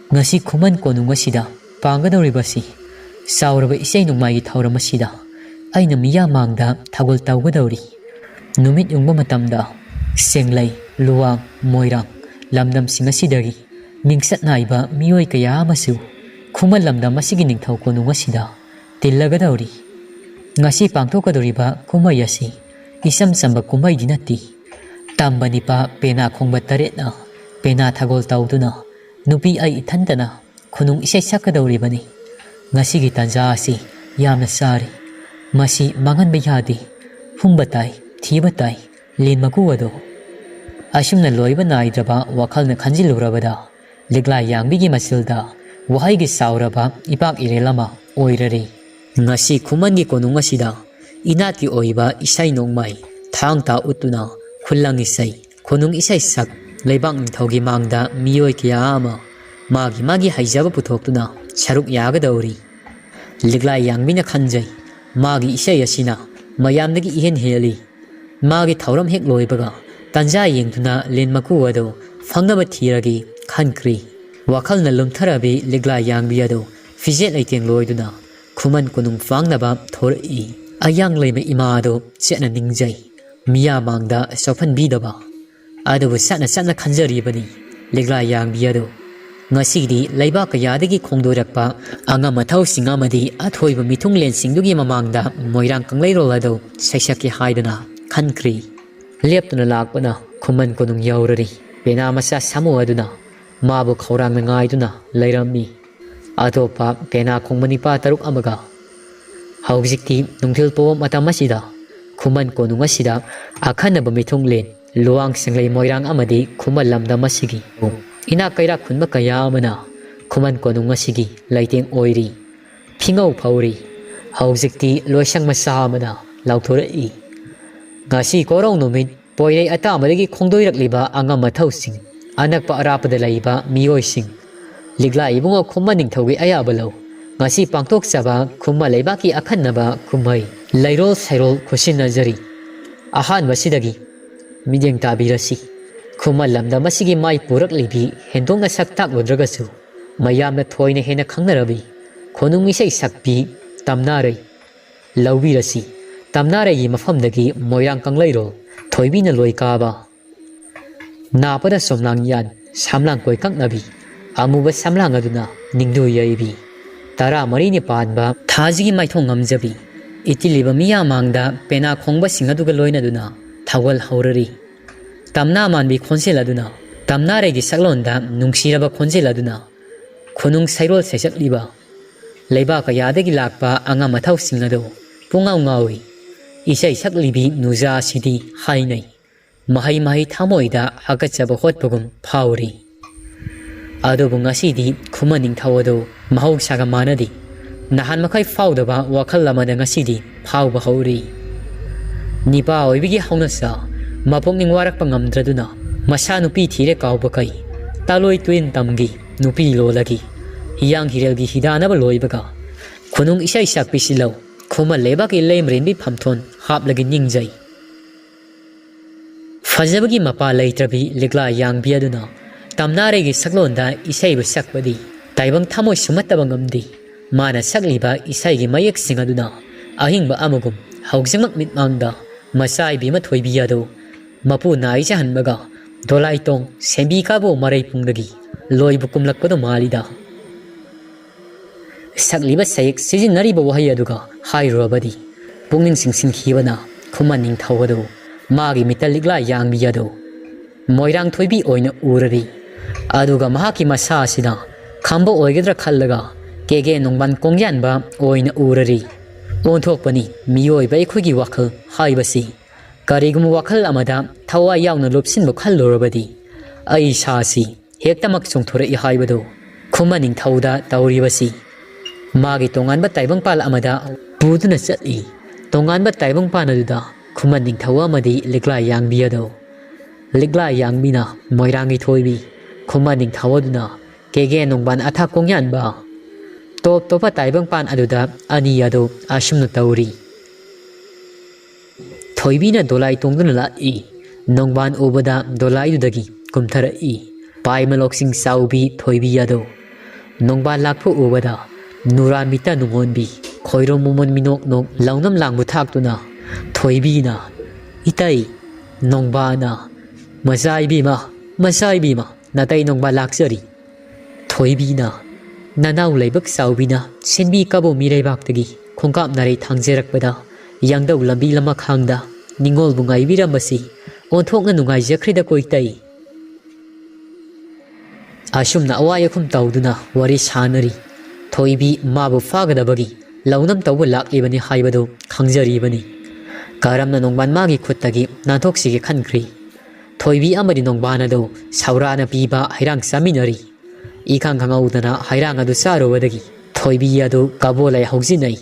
ꯉꯁꯤ ꯈꯨꯃꯟ ꯀꯣꯅꯨꯡ ꯑꯁꯤꯗ ꯄꯥꯡꯒꯗꯧꯔꯤꯕꯁꯤ ꯆꯥꯎꯔꯕ ꯏꯁꯩ ꯅꯣꯡꯃꯥꯏꯒꯤ ꯊꯧꯔꯝ ꯑꯁꯤꯗ ꯑꯩꯅ ꯃꯤꯌꯥꯝ ꯃꯥꯡꯗ ꯊꯧꯒꯜ ꯇꯧꯒꯗꯧꯔꯤ꯫ ꯅꯨꯃꯤꯠ ꯌꯨꯡꯕ ꯃꯇꯝꯗ ꯁꯦꯡꯂꯩ, ꯂꯨꯋꯥꯡ, ꯃꯣꯏꯔꯥꯡ ꯂꯝꯗꯝꯁꯤꯡ ꯑꯁꯤꯗꯒꯤ ꯃꯤꯡꯆꯠ ꯅꯥꯏꯕ ꯃꯤꯑꯣꯏ ꯀꯌꯥ ꯑꯃꯁꯨ ꯈꯨꯃꯟ ꯂꯝꯗꯝ ꯑꯁꯤꯒꯤ ꯅꯤꯡꯊꯧ ꯀꯣꯅꯨꯡ ꯑꯁꯤꯗ ꯇꯤꯜꯂꯒꯗꯧꯔꯤ꯫ ꯉꯁꯤ ꯄꯥꯡꯊꯣꯛꯀꯗꯧꯔꯤꯕ ꯀꯨꯝꯍꯩ ꯑꯁꯤ ꯏꯆꯝ ꯆꯝꯕ ꯀꯨꯝꯍꯩꯗꯤ ꯅꯠꯇꯦ꯫ ꯇꯝꯕ ꯅꯤꯄꯥ ꯄꯦꯅꯥ ꯈꯣꯡꯕ ꯇꯔꯦꯠꯅ ꯄꯦꯅꯥ ꯊꯧꯒꯜ ꯇꯧꯗꯨꯅ ꯅꯨꯄꯤ ꯑꯩ ꯏꯊꯟꯇꯅ ꯈꯨꯅꯨꯡ ꯏꯁꯩ ꯁꯛꯀꯗꯧꯔꯤꯕꯅꯤ꯫ ꯉꯁꯤꯒꯤ ꯇꯥꯟꯖꯥ ꯑꯁꯤ ꯌꯥꯝꯅ ꯆꯥꯔꯤ꯫ ꯃꯁꯤ ꯃꯥꯡꯍꯟꯕ ꯌꯥꯗꯦ꯫ ꯍꯨꯝꯕ ꯇꯥꯏ, ꯊꯤꯕ ꯇꯥꯏ, ꯂꯤꯟ ꯃꯀꯨ ꯑꯗꯣ꯫ ꯑꯁꯨꯝꯅ ꯂꯣꯏꯕ ꯅꯥꯏꯗ꯭ꯔꯕ ꯋꯥꯈꯜꯅ ꯈꯟꯖꯤꯜꯂꯨꯔꯕꯗ, ꯂꯤꯛꯂꯥ ꯌꯥꯡꯕꯤꯒꯤ ꯃꯆꯤꯜꯗ ꯋꯥꯍꯩꯒꯤ ꯆꯥꯎꯔꯕ ꯏꯄꯥꯛ ꯏꯔꯦꯜ ꯑꯃ ꯑꯣꯏꯔꯔꯤ꯫ ꯉꯁꯤ ꯈꯨꯃꯟꯒꯤ ꯀꯣꯅꯨꯡ ꯑꯁꯤꯗ ꯏꯅꯥꯠꯀꯤ ꯑꯣꯏꯕ ꯏꯁꯩ ꯅꯣꯡꯃꯥꯏ ꯊꯥꯡ ꯇꯥ ꯎꯠꯇꯨꯅ ꯈꯨꯂꯪ ꯏꯁꯩ, ꯈꯨꯅꯨꯡ ꯏꯁꯩ ꯁꯛ, ꯂꯩꯕꯥꯛ ꯅꯤꯡꯊꯧꯒꯤ ꯃꯥꯡꯗ ꯃꯤꯑꯣꯏ ꯀꯌꯥ ꯑꯃ ꯃꯥꯒꯤ ꯃꯥꯒꯤ ꯍꯩꯖꯕ ꯄꯨꯊꯣꯛꯇꯨꯅ ꯁꯔꯨꯛ ꯌꯥꯒꯗꯧꯔꯤ꯫ ꯂꯤꯛꯂꯥ ꯌꯥꯡꯕꯤꯅ ꯈꯟꯖꯩ, ꯃꯥꯒꯤ ꯏꯁꯩ ꯑꯁꯤꯅ ꯃꯌꯥꯝꯗꯒꯤ ꯏꯍꯦꯟ ꯍꯦꯜꯂꯤ꯫ ꯃꯥꯒꯤ ꯊꯧꯔꯝ ꯍꯦꯛ ꯂꯣꯏꯕꯒ ꯇꯟꯖꯥ ꯌꯦꯡꯗꯨꯅ ꯂꯤꯟ ꯃꯀꯨ ꯑꯗꯨ ꯐꯪꯅꯕ ꯊꯤꯔꯒꯦ ꯈꯟꯈ꯭ꯔꯤ꯫ ꯋꯥꯈꯜꯅ ꯂꯨꯝꯊꯔꯕꯤ ꯂꯤꯛꯂꯥ ꯌꯥꯡꯕꯤ ꯑꯗꯨ ꯐꯤꯖꯦꯠ ꯂꯩꯇꯦꯡ ꯂꯣꯏꯗꯨꯅ ꯈꯨꯃꯟ ꯀꯣꯅꯨꯡ ꯐꯥꯡꯅꯕ ꯊꯣꯔꯛꯏ꯫ ꯑꯌꯥꯡ ꯂꯩꯃ ꯏꯃꯥ ꯑꯗꯨ ꯆꯦꯠꯅ ꯅꯤꯡꯖꯩ꯫ ꯃꯤꯌꯥ ꯃꯥꯡꯗ ꯆꯥꯎꯐꯟꯕꯤꯗꯕ ꯑꯗꯨꯕꯨ ꯆꯠꯅ ꯆꯠꯅ ꯈꯟꯖꯔꯤꯕꯅꯤ ꯂꯤꯛꯂꯥ ꯌꯥꯡꯕꯤ ꯑꯗꯨ꯫ ꯉꯁꯤꯗꯤ ꯂꯩꯕꯥꯛ ꯀꯌꯥꯗꯒꯤ ꯈꯣꯡꯗꯣꯏꯔꯛꯄ ꯑꯉꯝ ꯑꯊꯧꯁꯤꯡ ꯑꯃꯗꯤ ꯑꯊꯣꯏꯕ ꯃꯤꯊꯨꯡꯂꯦꯟꯁꯤꯡꯗꯨꯒꯤ ꯃꯃꯥꯡꯗ ꯃꯣꯏꯔꯥꯡ ꯀꯪꯂꯩꯔꯣꯜ ꯑꯗꯨ ꯁꯩꯁꯛꯀꯦ ꯍꯥꯏꯗꯨꯅ ꯈꯟꯈ꯭ꯔꯤ꯫ ꯂꯦꯞꯇꯨꯅ ꯂꯥꯛꯄꯅ ꯈꯨꯃꯟ ꯀꯣꯅꯨꯡ ꯌꯧꯔꯔꯤ꯫ ꯄꯦꯅꯥ ꯃꯆꯥ ꯁꯥꯃꯨ ꯑꯗꯨꯅ ꯃꯥꯕꯨ ꯈꯧꯔꯥꯡꯅ ꯉꯥꯏꯗꯨꯅ ꯂꯩꯔꯝꯃꯤ꯫ ꯑꯇꯣꯞꯄ ꯄꯦꯅꯥ ꯈꯣꯡꯕ ꯅꯤꯄꯥ ꯇꯔꯨꯛ ꯑꯃꯒ꯫ ꯍꯧꯖꯤꯛꯇꯤ ꯅꯨꯡꯊꯤꯜ ꯄꯣꯕ ꯃꯇꯝ ꯑꯁꯤꯗ ꯈꯨꯃꯟ ꯀꯣꯅꯨꯡ ꯑꯁꯤꯗ ꯑꯈꯟꯅꯕ ꯃꯤꯊꯨꯡꯂꯦꯟ, ꯂꯨꯋꯥꯡ ꯁꯦꯡꯂꯩ ꯃꯣꯏꯔꯥꯡ ꯑꯃꯗꯤ ꯈꯨꯃꯟ ꯂꯝꯗꯝ ꯑꯁꯤꯒꯤ ꯏꯅꯥꯛ ꯀꯩꯔꯥꯛ ꯈꯨꯟꯕ ꯀꯌꯥ ꯑꯃꯅ ꯈꯨꯃꯟ ꯀꯣꯅꯨꯡ ꯑꯁꯤꯒꯤ ꯂꯩꯇꯦꯡ ꯑꯣꯏꯔꯤ꯫ ꯐꯤꯉꯧ ꯐꯧꯔꯤ꯫ ꯍꯧꯖꯤꯛꯇꯤ ꯂꯣꯏꯁꯪ ꯃꯆꯥ ꯑꯃꯅ ꯂꯥꯎꯊꯣꯔꯛꯏ꯫ ꯉꯁꯤ ꯀꯣꯔꯧ ꯅꯨꯃꯤꯠ ꯄꯣꯏꯔꯩ ꯑꯇꯥꯕꯗꯒꯤ ꯈꯣꯡꯗꯣꯏꯔꯛꯂꯤꯕ ꯑꯉꯝ ꯑꯊꯧꯁꯤꯡ, ꯑꯅꯛꯄ ꯑꯔꯥꯞꯄꯗ ꯂꯩꯕ ꯃꯤꯑꯣꯏꯁꯤꯡ, ꯂꯤꯛꯂꯥ ꯏꯕꯨꯡꯉꯣ ꯈꯨꯃꯟ ꯅꯤꯡꯊꯧꯒꯤ ꯑꯌꯥꯕ ꯂꯧ꯫ ꯉꯁꯤ ꯄꯥꯡꯊꯣꯛꯆꯕ ꯈꯨꯃꯟ ꯂꯩꯕꯥꯛꯀꯤ ꯑꯈꯟꯅꯕ ꯀꯨꯝꯍꯩ ꯂꯩꯔꯣꯜ ꯁꯩꯔꯣꯜ ꯈꯨꯠꯁꯤꯟꯅꯖꯔꯤ꯫ ꯑꯍꯥꯟꯕꯁꯤꯗꯒꯤ ꯃꯤꯠꯌꯦꯡ ꯇꯥꯕꯤꯔꯁꯤ꯫ ꯈꯨꯃꯟ ꯂꯝꯗꯝ ꯑꯁꯤꯒꯤ ꯃꯥꯏ ꯄꯨꯔꯛꯂꯤꯕꯤ ꯍꯦꯟꯗꯣꯛꯅ ꯁꯛ ꯇꯥꯛꯂꯨꯗ꯭ꯔꯒꯁꯨ, ꯃꯌꯥꯝꯅ ꯊꯣꯏꯅ ꯍꯦꯟꯅ ꯈꯪꯅꯔꯕꯤ ꯈꯣꯅꯨꯡ ꯏꯁꯩ ꯁꯛꯄꯤ ꯇꯝꯅꯥꯔꯩ ꯂꯧꯕꯤꯔꯁꯤ꯫ ꯇꯝꯅꯥꯔꯩꯒꯤ ꯃꯐꯝꯗꯒꯤ ꯃꯣꯏꯔꯥꯡ ꯀꯪꯂꯩꯔꯣꯜ ꯊꯣꯏꯕꯤꯅ ꯂꯣꯏ ꯀꯥꯕ, ꯅꯥꯄꯗ ꯁꯣꯝꯂꯥꯡ ꯌꯥꯟ, ꯁꯝꯂꯥꯡ ꯀꯣꯏꯀꯛꯅꯕꯤ, ꯑꯃꯨꯕ ꯁꯝꯂꯥꯡ ꯑꯗꯨꯅ ꯅꯤꯡꯗꯨ ꯌꯩꯕꯤ꯫ ꯇꯔꯥꯃꯔꯤꯅꯤ ꯄꯥꯟꯕ ꯊꯥꯁꯤꯒꯤ ꯃꯥꯏꯊꯣꯡ ꯉꯝꯖꯕꯤ, ꯏꯇꯤꯜꯂꯤꯕ ꯃꯤꯌꯥꯝ ꯃꯥꯡꯗ ꯄꯦꯅꯥ ꯈꯣꯡꯕꯁꯤꯡ ꯑꯗꯨꯒ ꯂꯣꯏꯅꯗꯨꯅ ꯊꯧꯒꯜ ꯍꯧꯔꯔꯤ꯫ ꯇꯝꯅꯥ ꯃꯥꯟꯕꯤ ꯈꯣꯟꯖꯦꯜ ꯑꯗꯨꯅ, ꯇꯝꯅꯥꯔꯩꯒꯤ ꯁꯛꯂꯣꯟꯗ ꯅꯨꯡꯁꯤꯔꯕ ꯈꯣꯟꯖꯦꯜ ꯑꯗꯨꯅ ꯈꯨꯅꯨꯡ ꯁꯩꯔꯣꯜ ꯁꯩꯁꯛꯂꯤꯕ ꯂꯩꯕꯥꯛ ꯀꯌꯥꯗꯒꯤ ꯂꯥꯛꯄ ꯑꯉꯝ ꯑꯊꯧꯁꯤꯡ ꯑꯗꯨ ꯄꯨꯡꯉꯥꯎ ꯉꯥꯎꯏ꯫ ꯏꯁꯩ ꯁꯛꯂꯤꯕꯤ ꯅꯨꯖꯥ ꯑꯁꯤꯗꯤ ꯍꯥꯏꯅꯩ꯫ ꯃꯍꯩ ꯃꯍꯩ ꯊꯃꯣꯏꯗ ꯍꯥꯀꯠꯆꯕ ꯍꯣꯠꯄꯒꯨꯝ ꯐꯥꯎꯔꯤ꯫ ꯑꯗꯨꯕꯨ ꯉꯁꯤꯗꯤ ꯈꯨꯃꯟ ꯅꯤꯡꯊꯧ ꯑꯗꯨ ꯃꯍꯧꯁꯥꯒ ꯃꯥꯟꯅꯗꯦ꯫ ꯅꯍꯥꯟ ꯃꯈꯩ ꯐꯥꯎꯗꯕ ꯋꯥꯈꯜ ꯑꯃꯗ ꯉꯁꯤꯗꯤ ꯐꯥꯎꯕ ꯍꯧꯔꯤ꯫ ꯅꯤꯄꯥ ꯑꯣꯏꯕꯒꯤ ꯍꯧꯅꯁꯥ, ꯃꯄꯨꯛꯅꯤꯡ ꯋꯥꯔꯛꯄ ꯉꯝꯗ꯭ꯔꯗꯨꯅ ꯃꯁꯥ ꯅꯨꯄꯤ ꯊꯤꯔꯦ ꯀꯥꯎꯕ ꯀꯩ, ꯇꯥꯂꯣꯏ ꯇꯨꯔꯤꯟ ꯇꯝꯒꯤ ꯅꯨꯄꯤ ꯂꯣꯜꯂꯒꯤ ꯍꯤꯌꯥꯡ ꯍꯤꯔꯦꯜꯒꯤ ꯍꯤꯗꯥꯅꯕ ꯂꯣꯏꯕꯒ, ꯈꯨꯅꯨꯡ ꯏꯁꯩ ꯁꯛꯄꯤꯁꯤ ꯂꯧ, ꯈꯨꯃꯟ ꯂꯩꯕꯥꯛꯀꯤ ꯂꯩꯃꯔꯦꯟꯕꯤ ꯐꯝꯊꯣꯟ ꯍꯥꯞꯂꯒꯤ ꯅꯤꯡꯖꯩ꯫ ꯐꯖꯕꯒꯤ ꯃꯄꯥ ꯂꯩꯇ꯭ꯔꯕꯤ ꯂꯤꯛꯂꯥ ꯌꯥꯡꯕꯤ ꯑꯗꯨꯅ ꯇꯝꯅꯥꯔꯩꯒꯤ ꯁꯛꯂꯣꯟꯗ ꯏꯁꯩꯕꯨ ꯁꯛꯄꯗꯤ ꯇꯥꯏꯕꯪ ꯊꯃꯣꯏ ꯁꯨꯝꯍꯠꯇꯕ ꯉꯝꯗꯦ꯫ ꯃꯥꯅ ꯁꯛꯂꯤꯕ ꯏꯁꯩꯒꯤ ꯃꯌꯦꯛꯁꯤꯡ ꯑꯗꯨꯅ ꯑꯍꯤꯡꯕ ꯑꯃꯒꯨꯝ ꯍꯧꯖꯤꯛꯃꯛ ꯃꯤꯠꯃꯥꯡꯗ ꯃꯆꯥ ꯏꯕꯦꯝꯃ ꯊꯣꯏꯕꯤ ꯑꯗꯨ ꯃꯄꯨ ꯅꯥꯏꯖꯍꯟꯕꯒ ꯗꯣꯂꯥꯏꯇꯣꯡ ꯁꯦꯝꯕꯤ ꯀꯥꯕꯨ ꯃꯔꯩ ꯄꯨꯡꯗꯒꯤ ꯂꯣꯏꯕꯨ ꯀꯨꯝꯂꯛꯄꯗꯨ ꯃꯥꯜꯂꯤꯗ꯫ ꯁꯛꯂꯤꯕ ꯁꯌꯦꯛ ꯁꯤꯖꯤꯟꯅꯔꯤꯕ ꯋꯥꯍꯩ ꯑꯗꯨꯒ ꯍꯥꯏꯔꯨꯔꯕꯗꯤ ꯄꯨꯛꯅꯤꯡ ꯆꯤꯡꯁꯤꯟꯈꯤꯕꯅ ꯈꯨꯃꯟ ꯅꯤꯡꯊꯧ ꯑꯗꯨ ꯃꯥꯒꯤ ꯃꯤꯠꯇ ꯂꯤꯛꯂꯥ ꯌꯥꯡꯕꯤ ꯑꯗꯨ ꯃꯣꯏꯔꯥꯡ ꯊꯣꯏꯕꯤ ꯑꯣꯏꯅ ꯎꯔꯔꯤ꯫ ꯑꯗꯨꯒ ꯃꯍꯥꯛꯀꯤ ꯃꯁꯥ ꯑꯁꯤꯅ ꯈꯝꯕ ꯑꯣꯏꯒꯗ꯭ꯔꯥ ꯈꯜꯂꯒ ꯀꯦꯒꯦ ꯅꯣꯡꯕꯥꯟ ꯀꯣꯡꯌꯥꯟꯕ ꯑꯣꯏꯅ ꯎꯔꯔꯤ꯫ ꯑꯣꯟꯊꯣꯛꯄꯅꯤ ꯃꯤꯑꯣꯏꯕ ꯑꯩꯈꯣꯏꯒꯤ ꯋꯥꯈꯜ ꯍꯥꯏꯕꯁꯤ꯫ ꯀꯔꯤꯒꯨꯝꯕ ꯋꯥꯈꯜ ꯑꯃꯗ ꯊꯋꯥꯏ ꯌꯥꯎꯅ ꯂꯨꯞꯁꯤꯟꯕ ꯈꯜꯂꯨꯔꯕꯗꯤ ꯑꯩ ꯏꯁꯥꯁꯤ ꯍꯦꯛꯇꯃꯛ ꯆꯣꯡꯊꯣꯔꯛꯏ ꯍꯥꯏꯕꯗꯨ ꯈꯨꯃꯟ ꯅꯤꯡꯊꯧꯗ ꯇꯧꯔꯤꯕꯁꯤ꯫ ꯃꯥꯒꯤ ꯇꯣꯉꯥꯟꯕ ꯇꯥꯏꯕꯪꯄꯥꯜ ꯑꯃꯗ ꯄꯨꯗꯨꯅ ꯆꯠꯂꯤ꯫ ꯇꯣꯉꯥꯟꯕ ꯇꯥꯏꯕꯪꯄꯥꯜ ꯑꯗꯨꯗ ꯈꯨꯃꯟ ꯅꯤꯡꯊꯧ ꯑꯃꯗꯤ ꯂꯤꯛꯂꯥ ꯌꯥꯡꯕꯤ ꯑꯗꯨ, ꯂꯤꯛꯂꯥ ꯌꯥꯡꯕꯤꯅ ꯃꯣꯏꯔꯥꯡꯒꯤ ꯊꯣꯏꯕꯤ, ꯈꯨꯃꯟ ꯅꯤꯡꯊꯧ ꯑꯗꯨꯅ ꯀꯦꯒꯦ ꯅꯣꯡꯕꯥꯟ ꯑꯊꯥ ꯀꯣꯡꯌꯥꯟꯕ꯫ ꯇꯣꯞ ꯇꯣꯞꯄ ꯇꯥꯏꯕꯪꯄꯥꯟ ꯑꯗꯨꯗ ꯑꯅꯤ ꯑꯗꯨ ꯑꯁꯨꯝꯅ ꯇꯧꯔꯤ꯫ ꯊꯣꯏꯕꯤꯅ ꯗꯣꯂꯥꯏ ꯇꯣꯡꯗꯨꯅ ꯂꯥꯛꯏ꯫ ꯅꯣꯡꯕꯥꯟ ꯎꯕꯗ ꯗꯣꯂꯥꯏꯗꯨꯗꯒꯤ ꯀꯨꯝꯊꯔꯛꯏ꯫ ꯄꯥꯏꯃꯂꯣꯛꯁꯤꯡ ꯆꯥꯎꯕꯤ ꯊꯣꯏꯕꯤ ꯑꯗꯨ꯫ ꯅꯣꯡꯕꯥꯟ ꯂꯥꯛꯄ ꯎꯕꯗ ꯅꯨꯔꯥꯟ ꯃꯤꯠꯇ ꯅꯨꯡꯉꯣꯟꯕꯤ ꯈꯣꯏꯔꯣꯝ ꯃꯃꯣꯟ ꯃꯤꯅꯣꯛ ꯅꯣꯛ ꯂꯧꯅꯝ ꯂꯥꯡꯕ ꯊꯥꯛꯇꯨꯅ ꯊꯣꯏꯕꯤꯅ, "ꯏꯇꯩ, ꯅꯣꯡꯕꯥꯟꯅ, ꯃꯆꯥ ꯏꯕꯦꯝꯃ, ꯃꯆꯥ ꯏꯕꯦꯝꯃ, ꯅꯇꯩ ꯅꯣꯡꯕꯥꯟ ꯂꯥꯛꯆꯔꯤ"꯫ ꯊꯣꯏꯕꯤꯅ, ꯅꯅꯥꯎ ꯂꯥꯏꯕꯛ ꯆꯥꯎꯕꯤꯅ ꯁꯤꯟꯕꯤ ꯀꯕꯣ ꯃꯤꯔꯩꯕꯥꯛꯇꯒꯤ ꯈꯣꯡꯀꯥꯞ ꯅꯥꯔꯩ ꯊꯥꯡꯖꯔꯛꯄꯗ ꯌꯥꯡꯗꯧ ꯂꯝꯕꯤ ꯂꯃꯈꯥꯡꯗ ꯅꯤꯡꯉꯣꯜꯕꯨ ꯉꯥꯏꯕꯤꯔꯝꯕꯁꯤ ꯑꯣꯟꯊꯣꯛꯅ ꯅꯨꯡꯉꯥꯏꯖꯈ꯭ꯔꯦꯗ ꯀꯣꯏꯇꯩ꯫ ꯑꯁꯨꯝꯅ ꯑꯋꯥꯏ ꯑꯈꯨꯝ ꯇꯧꯗꯨꯅ ꯋꯥꯔꯤ ꯁꯥꯟꯅꯔꯤ꯫ ꯊꯣꯏꯕꯤ ꯃꯥꯕꯨ ꯐꯥꯒꯗꯕꯒꯤ ꯂꯧꯅꯝ ꯇꯧꯕ ꯂꯥꯛꯂꯤꯕꯅꯤ ꯍꯥꯏꯕꯗꯨ ꯈꯪꯖꯔꯤꯕꯅꯤ꯫ ꯀꯔꯝꯅ ꯅꯣꯡꯕꯥꯟ ꯃꯥꯒꯤ ꯈꯨꯠꯇꯒꯤ ꯅꯥꯟꯊꯣꯛꯁꯤꯒꯦ ꯈꯟꯈ꯭ꯔꯤ꯫ ꯊꯣꯏꯕꯤ ꯑꯃꯗꯤ ꯅꯣꯡꯕꯥꯟ ꯑꯗꯨ ꯁꯧꯔꯥꯅ ꯄꯤꯕ ꯍꯩꯔꯥꯡ ꯆꯥꯃꯤꯟꯅꯔꯤ꯫ ꯏꯈꯪ ꯈꯪꯍꯧꯗꯅ ꯍꯩꯔꯥꯡ ꯑꯗꯨ ꯆꯥꯔꯨꯕꯗꯒꯤ ꯊꯣꯏꯕꯤ ꯑꯗꯨ ꯀꯕꯣꯂꯩ ꯍꯧꯖꯤꯟꯅꯩ꯫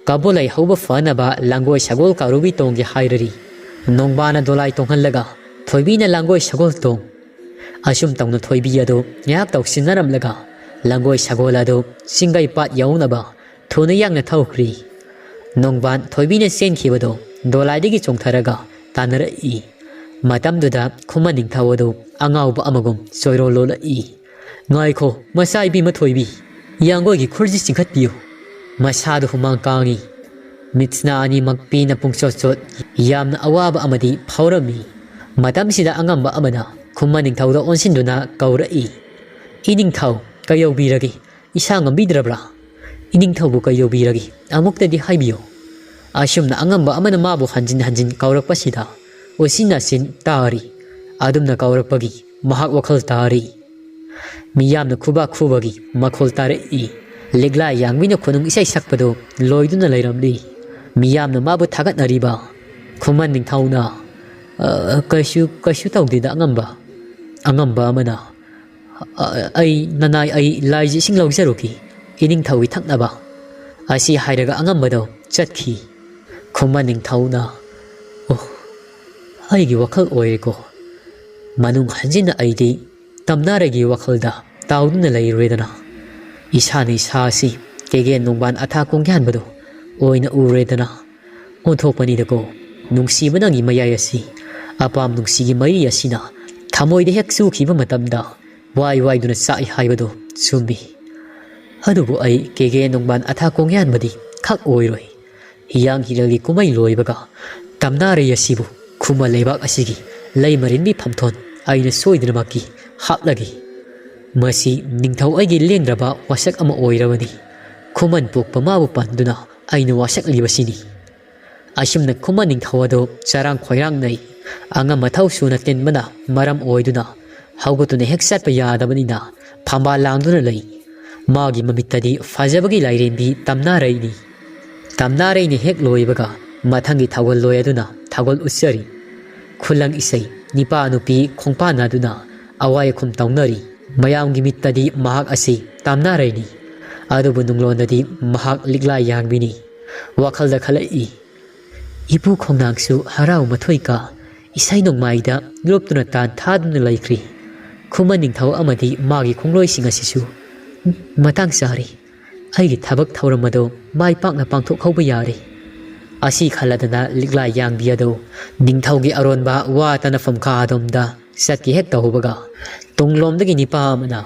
ꯀꯕꯣꯂꯩ ꯍꯧꯕ ꯐꯅꯕ ꯂꯥꯡꯒꯣꯏ ꯁꯒꯣꯜ ꯀꯥꯎꯔꯨꯕꯤ ꯇꯣꯡꯒꯦ ꯍꯥꯏꯔꯔꯤ꯫ ꯅꯣꯡꯕꯥꯅ ꯗꯣꯂꯥꯏ ꯇꯣꯡꯍꯜꯂꯒ ꯊꯣꯏꯕꯤꯅ ꯂꯥꯡꯒꯣꯏ ꯁꯒꯣꯜ ꯇꯣꯡ꯫ ꯑꯁꯨꯝ ꯇꯧꯅ ꯊꯣꯏꯕꯤ ꯑꯗꯨ ꯉꯥꯏꯍꯥꯛ ꯇꯧꯁꯤꯟꯅꯔꯝꯂꯒ ꯂꯥꯡꯒꯣꯏ ꯁꯒꯣꯜ ꯑꯗꯨ ꯆꯤꯡꯒꯩ ꯄꯥꯠ ꯌꯧꯅꯕ ꯊꯨꯅ ꯌꯥꯡꯅ ꯊꯧꯈ꯭ꯔꯤ꯫ ꯅꯣꯡꯕꯥꯟ ꯊꯣꯏꯕꯤꯅ ꯆꯦꯟꯈꯤꯕꯗꯨ ꯗꯣꯂꯥꯏꯗꯒꯤ ꯆꯣꯡꯊꯔꯒ ꯇꯥꯟꯅꯔꯛꯏ꯫ ꯃꯇꯝꯗꯨꯗ ꯈꯨꯃꯟ ꯅꯤꯡꯊꯧ ꯑꯗꯨ ꯑꯉꯥꯎꯕ ꯑꯃꯒꯨꯝ ꯆꯣꯏꯔꯣꯜ ꯂꯣꯜꯂꯛꯏ꯫ "ꯉꯥꯏꯈꯣ, ꯃꯆꯥ ꯏꯕꯦꯝꯃ ꯊꯣꯏꯕꯤ, ꯌꯥꯡꯒꯣꯏꯒꯤ ꯈꯨꯔꯁꯤ ꯆꯤꯡꯈꯠꯄꯤꯌꯨ꯫" ꯃꯁꯥꯗꯨ ꯍꯨꯃꯥꯡ ꯀꯥꯡꯏ꯫ ꯃꯤꯠꯁꯤꯅ ꯑꯅꯤꯃꯛ ꯄꯤꯅ ꯄꯨꯡꯆꯣꯠ ꯆꯣꯠ, ꯌꯥꯝꯅ ꯑꯋꯥꯕ ꯑꯃꯗꯤ ꯐꯥꯎꯔꯝꯃꯤ꯫ ꯃꯇꯝꯁꯤꯗ ꯑꯉꯝꯕ ꯑꯃꯅ ꯈꯨꯃꯟ ꯅꯤꯡꯊꯧꯗ ꯑꯣꯟꯁꯤꯟꯗꯨꯅ ꯀꯧꯔꯛꯏ, "ꯏꯅꯤꯡꯊꯧ, ꯀꯩꯗꯧꯕꯤꯔꯒꯦ? ꯏꯁꯥ ꯉꯝꯕꯤꯗ꯭ꯔꯕ꯭ꯔꯥ? ꯏꯅꯤꯡꯊꯧꯕꯨ ꯀꯩꯗꯧꯕꯤꯔꯒꯦ? ꯑꯃꯨꯛꯇꯗꯤ ꯍꯥꯏꯕꯤꯌꯨ꯫" ꯑꯁꯨꯝꯅ ꯑꯉꯝꯕ ꯑꯃꯅ ꯃꯥꯕꯨ ꯍꯟꯖꯤꯟ ꯍꯟꯖꯤꯟ ꯀꯧꯔꯛꯄꯁꯤꯗ ꯎꯆꯤꯟ ꯅꯥꯆꯤꯟ ꯇꯥꯔꯤ꯫ ꯑꯗꯨꯝꯅ ꯀꯧꯔꯛꯄꯒꯤ ꯃꯍꯥꯛ ꯋꯥꯈꯜ ꯇꯥꯔꯤ꯫ ꯃꯤꯌꯥꯝꯅ ꯈꯨꯕꯥꯛ ꯈꯨꯕꯒꯤ ꯃꯈꯣꯜ ꯇꯥꯔꯛꯏ꯫ ꯂꯤꯛꯂꯥ ꯌꯥꯡꯕꯤꯅ ꯈꯨꯅꯨꯡ ꯏꯁꯩ ꯁꯛꯄꯗꯨ ꯂꯣꯏꯗꯨꯅ ꯂꯩꯔꯝꯂꯤ꯫ ꯃꯤꯌꯥꯝꯅ ꯃꯥꯕꯨ ꯊꯥꯒꯠꯅꯔꯤꯕ꯫ ꯈꯨꯃꯟ ꯅꯤꯡꯊꯧꯅ, "ꯑ, ꯀꯩꯁꯨ, ꯀꯩꯁꯨ ꯇꯧꯗꯦꯗ ꯑꯉꯝꯕ꯫" ꯑꯉꯝꯕ ꯑꯃꯅ, "ꯑ, ꯑꯩ, ꯅꯅꯥꯏ, ꯑꯩ ꯂꯥꯏꯁꯤ ꯏꯁꯤꯡ ꯂꯧꯖꯔꯨꯈꯤ, ꯏꯅꯤꯡꯊꯧꯒꯤ ꯊꯛꯅꯕ꯫" ꯑꯁꯤ ꯍꯥꯏꯔꯒ ꯑꯉꯝꯕꯗꯣ ꯆꯠꯈꯤ꯫ ꯈꯨꯃꯟ ꯅꯤꯡꯊꯧꯅ, "ꯑꯣ, ꯑꯩꯒꯤ ꯋꯥꯈꯜ ꯑꯣꯏꯔꯦꯀꯣ꯫ ꯃꯅꯨꯡ ꯍꯟꯖꯤꯟꯅ ꯑꯩꯗꯤ ꯇꯝꯅꯥꯔꯩꯒꯤ ꯋꯥꯈꯜꯗ ꯇꯥꯎꯗꯨꯅ ꯂꯩꯔꯨꯔꯦꯗꯅ꯫ ꯏꯁꯥꯅ ꯏꯁꯥ ꯑꯁꯤ ꯀꯦꯒꯦꯟ ꯅꯣꯡꯕꯥꯟ ꯑꯊꯥ ꯀꯣꯡꯌꯥꯟꯕꯗꯣ ꯑꯣꯏꯅ ꯎꯔꯦꯗꯅ꯫ ꯑꯣꯟꯊꯣꯛꯄꯅꯤꯗꯀꯣ, ꯅꯨꯡꯁꯤꯕ ꯅꯪꯒꯤ ꯃꯌꯥꯏ ꯑꯁꯤ, ꯑꯄꯥꯝ ꯅꯨꯡꯁꯤꯒꯤ ꯃꯔꯤ ꯑꯁꯤꯅ ꯊꯃꯣꯏꯗ ꯍꯦꯛ ꯆꯨꯈꯤꯕ ꯃꯇꯝꯗ ꯋꯥꯏ ꯋꯥꯏꯗꯨꯅ ꯆꯥꯛꯏ ꯍꯥꯏꯕꯗꯨ ꯆꯨꯝꯃꯤ꯫ ꯑꯗꯨꯕꯨ ꯑꯩ ꯀꯦꯒꯦ ꯅꯣꯡꯕꯥꯟ ꯑꯊꯥ ꯀꯣꯡꯌꯥꯟꯕꯗꯤ ꯈꯛ ꯑꯣꯏꯔꯣꯏ꯫ ꯍꯤꯌꯥꯡ ꯍꯤꯔꯦꯜꯒꯤ ꯀꯨꯝꯍꯩ ꯂꯣꯏꯕꯒ ꯇꯝꯅꯥꯔꯩ ꯑꯁꯤꯕꯨ ꯈꯨꯃꯟ ꯂꯩꯕꯥꯛ ꯑꯁꯤꯒꯤ ꯂꯩꯃꯔꯦꯟꯕꯤ ꯐꯝꯊꯣꯟ ꯑꯩꯅ ꯁꯣꯏꯗꯅꯃꯛꯀꯤ ꯍꯥꯞꯂꯒꯦ꯫ ꯃꯁꯤ ꯅꯤꯡꯊꯧ ꯑꯩꯒꯤ ꯂꯦꯡꯗ꯭ꯔꯕ ꯋꯥꯁꯛ ꯑꯃ ꯑꯣꯏꯔꯕꯅꯤ꯫ ꯈꯨꯃꯟ ꯄꯣꯛꯄ ꯃꯥꯕꯨ ꯄꯟꯗꯨꯅ ꯑꯩꯅ ꯋꯥꯁꯛꯂꯤꯕꯁꯤꯅꯤ꯫" ꯑꯁꯨꯝꯅ ꯈꯨꯃꯟ ꯅꯤꯡꯊꯧ ꯑꯗꯨ ꯆꯔꯥꯡ ꯈꯣꯏꯔꯥꯡꯅꯩ꯫ ꯑꯉꯝ ꯑꯊꯧ ꯁꯨꯅ ꯇꯤꯟꯕꯅ ꯃꯔꯝ ꯑꯣꯏꯗꯨꯅ ꯍꯧꯒꯠꯇꯨꯅ ꯍꯦꯛ ꯆꯠꯄ ꯌꯥꯗꯕꯅꯤꯅ ꯐꯝꯕꯥꯜ ꯂꯥꯡꯗꯨꯅ ꯂꯩ꯫ ꯃꯥꯒꯤ ꯃꯃꯤꯠꯇꯗꯤ ꯐꯖꯕꯒꯤ ꯂꯥꯏꯔꯦꯝꯕꯤ ꯇꯝꯅꯥꯔꯩꯅꯤ꯫ ꯇꯝꯅꯥꯔꯩꯅ ꯍꯦꯛ ꯂꯣꯏꯕꯒ ꯃꯊꯪꯒꯤ ꯊꯧꯒꯜꯂꯣꯏ ꯑꯗꯨꯅ ꯊꯧꯒꯜ ꯎꯠꯆꯔꯤ꯫ ꯈꯨꯂꯪ ꯏꯁꯩ, ꯅꯤꯄꯥ ꯅꯨꯄꯤ ꯈꯣꯡꯄꯥꯟꯅꯗꯨꯅ ꯑꯋꯥꯏ ꯑꯈꯨꯝ ꯇꯧꯅꯔꯤ꯫ ꯃꯌꯥꯝꯒꯤ ꯃꯤꯠꯇꯗꯤ ꯃꯍꯥꯛ ꯑꯁꯤ ꯇꯝꯅꯥꯔꯩꯅꯤ꯫ ꯑꯗꯨꯕꯨ ꯅꯨꯡꯂꯣꯟꯗꯗꯤ ꯃꯍꯥꯛ ꯂꯤꯛꯂꯥ ꯌꯥꯡꯕꯤꯅꯤ꯫ ꯋꯥꯈꯜꯗ ꯈꯜꯂꯛꯏ, ꯏꯄꯨ ꯈꯣꯡꯅꯥꯡꯁꯨ ꯍꯔꯥꯎ ꯃꯊꯣꯏ ꯀꯥ ꯏꯁꯩ ꯅꯣꯡꯃꯥꯏꯗ ꯂꯨꯞꯇꯨꯅ ꯇꯥꯟ ꯊꯥꯗꯨꯅ ꯂꯩꯈ꯭ꯔꯤ꯫ ꯈꯨꯃꯟ ꯅꯤꯡꯊꯧ ꯑꯃꯗꯤ ꯃꯥꯒꯤ ꯈꯣꯡꯂꯣꯏꯁꯤꯡ ꯑꯁꯤꯁꯨ ꯃꯇꯥꯡ ꯆꯥꯔꯦ꯫ ꯑꯩꯒꯤ ꯊꯕꯛ ꯊꯧꯔꯝ ꯑꯗꯨ ꯃꯥꯏ ꯄꯥꯛꯅ ꯄꯥꯡꯊꯣꯛꯍꯧꯕ ꯌꯥꯔꯦ꯫ ꯑꯁꯤ ꯈꯜꯂꯗꯅ ꯂꯤꯛꯂꯥ ꯌꯥꯡꯕꯤ ꯑꯗꯨ ꯅꯤꯡꯊꯧꯒꯤ ꯑꯔꯣꯟꯕ ꯋꯥ ꯇꯥꯅꯐꯝ ꯀꯥ ꯑꯗꯣꯝꯗ ꯆꯠꯀꯦ ꯍꯦꯛ ꯇꯧꯍꯧꯕꯒ, ꯇꯨꯡꯂꯣꯝꯗꯒꯤ ꯅꯤꯄꯥ ꯑꯃꯅ,